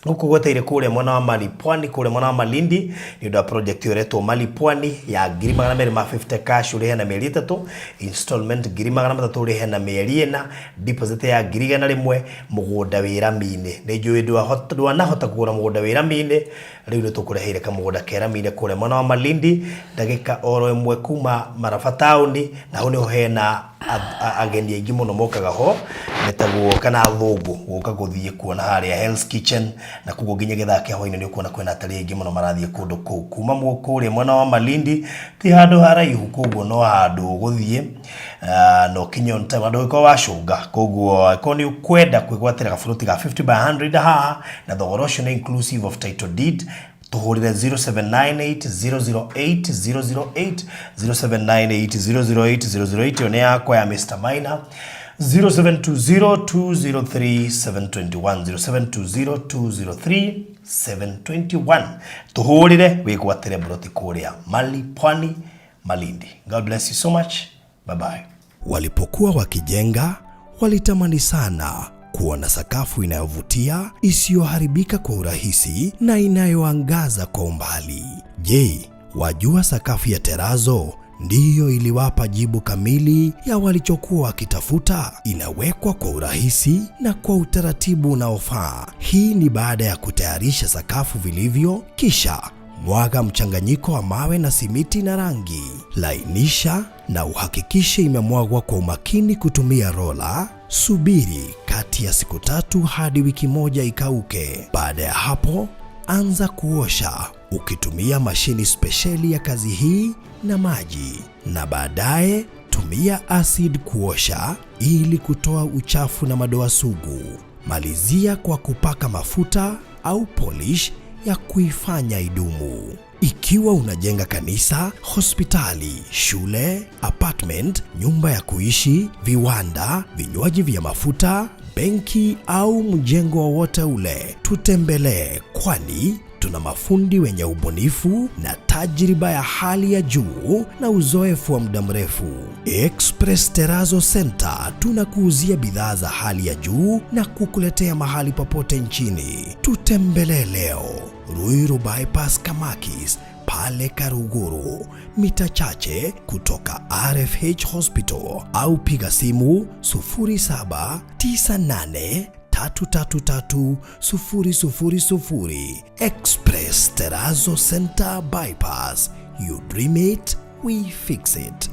Gũkũ gweteire kũrĩa mwena wa Mali Pwani, kũrĩa mwena wa Malindi, nĩ ũndũ wa project ĩyo ĩretwo Mali Pwani ya 250,000 cash ũrĩhe na mĩeri 3, installment 300,000 ũrĩhe na mĩeri 4, deposit ya 100,000, mũgũnda wĩ rami-inĩ. Nĩ njũĩ ndwanahota kũgũra mũgũnda wĩ rami-inĩ, rĩu nĩ tũkũreheire kamũgũnda ke rami-inĩ kũrĩa mwena wa Malindi, ndagĩka oro ĩmwe kuma Maraba taũni, na hau nĩho hena ageni aingĩ mũno mokaga ho metagwo kana athũngũ gũka gũthiĩ kuona harĩa Hell's Kitchen, na koguo nginya gĩthaa kĩa hwainĩ nĩ ũkuona kwĩna atalii aingĩ mũno marathiĩ kũndũ kũu. Kuma kũrĩa mwena wa Malindi ti handũ haraihu, koguo no handũ ũgũthiĩ na ũkinye on time, ndũgĩkorwo wacũnga. Koguo angĩkorwo nĩ ũkwenda kwĩgwatĩra gaburoti ga 50 by 100 haha, na thogora ũcio nĩ inclusive of title deed, tũhũrĩre 0798 008 008, 0798 008 008. Ĩyo nĩ yakwa ya Mr. Maina. 0720 203 721, 0720 203 721, tũhũrĩre wĩgwatĩre buroti kũrĩa Mali Pwani, Malindi. God bless you so much. Bye bye. Walipokuwa wakijenga, walitamani sana kuona sakafu inayovutia, isiyoharibika kwa urahisi na inayoangaza kwa umbali. Je, wajua sakafu ya terazo ndiyo iliwapa jibu kamili ya walichokuwa wakitafuta? Inawekwa kwa urahisi na kwa utaratibu unaofaa. Hii ni baada ya kutayarisha sakafu vilivyo, kisha mwaga mchanganyiko wa mawe na simiti na rangi. Lainisha na uhakikishe imemwagwa kwa umakini kutumia rola. Subiri kati ya siku 3 hadi wiki 1 ikauke. Baada ya hapo, anza kuosha ukitumia mashini spesheli ya kazi hii na maji, na baadaye tumia acid kuosha ili kutoa uchafu na madoa sugu. Malizia kwa kupaka mafuta au polish ya kuifanya idumu. Ikiwa unajenga kanisa, hospitali, shule, apartment, nyumba ya kuishi, viwanda, vinywaji vya mafuta, benki au mjengo wowote ule, tutembelee, kwani tuna mafundi wenye ubunifu na tajriba ya hali ya juu na uzoefu wa muda mrefu. Express Terrazzo Center tunakuuzia bidhaa za hali ya juu na kukuletea mahali popote nchini. Tutembelee leo Ruiru Bypass Kamakis pale Karuguru, mita chache kutoka RFH Hospital, au piga simu 0798 333 000. Express Terrazzo Center Bypass. You dream it, we fix it.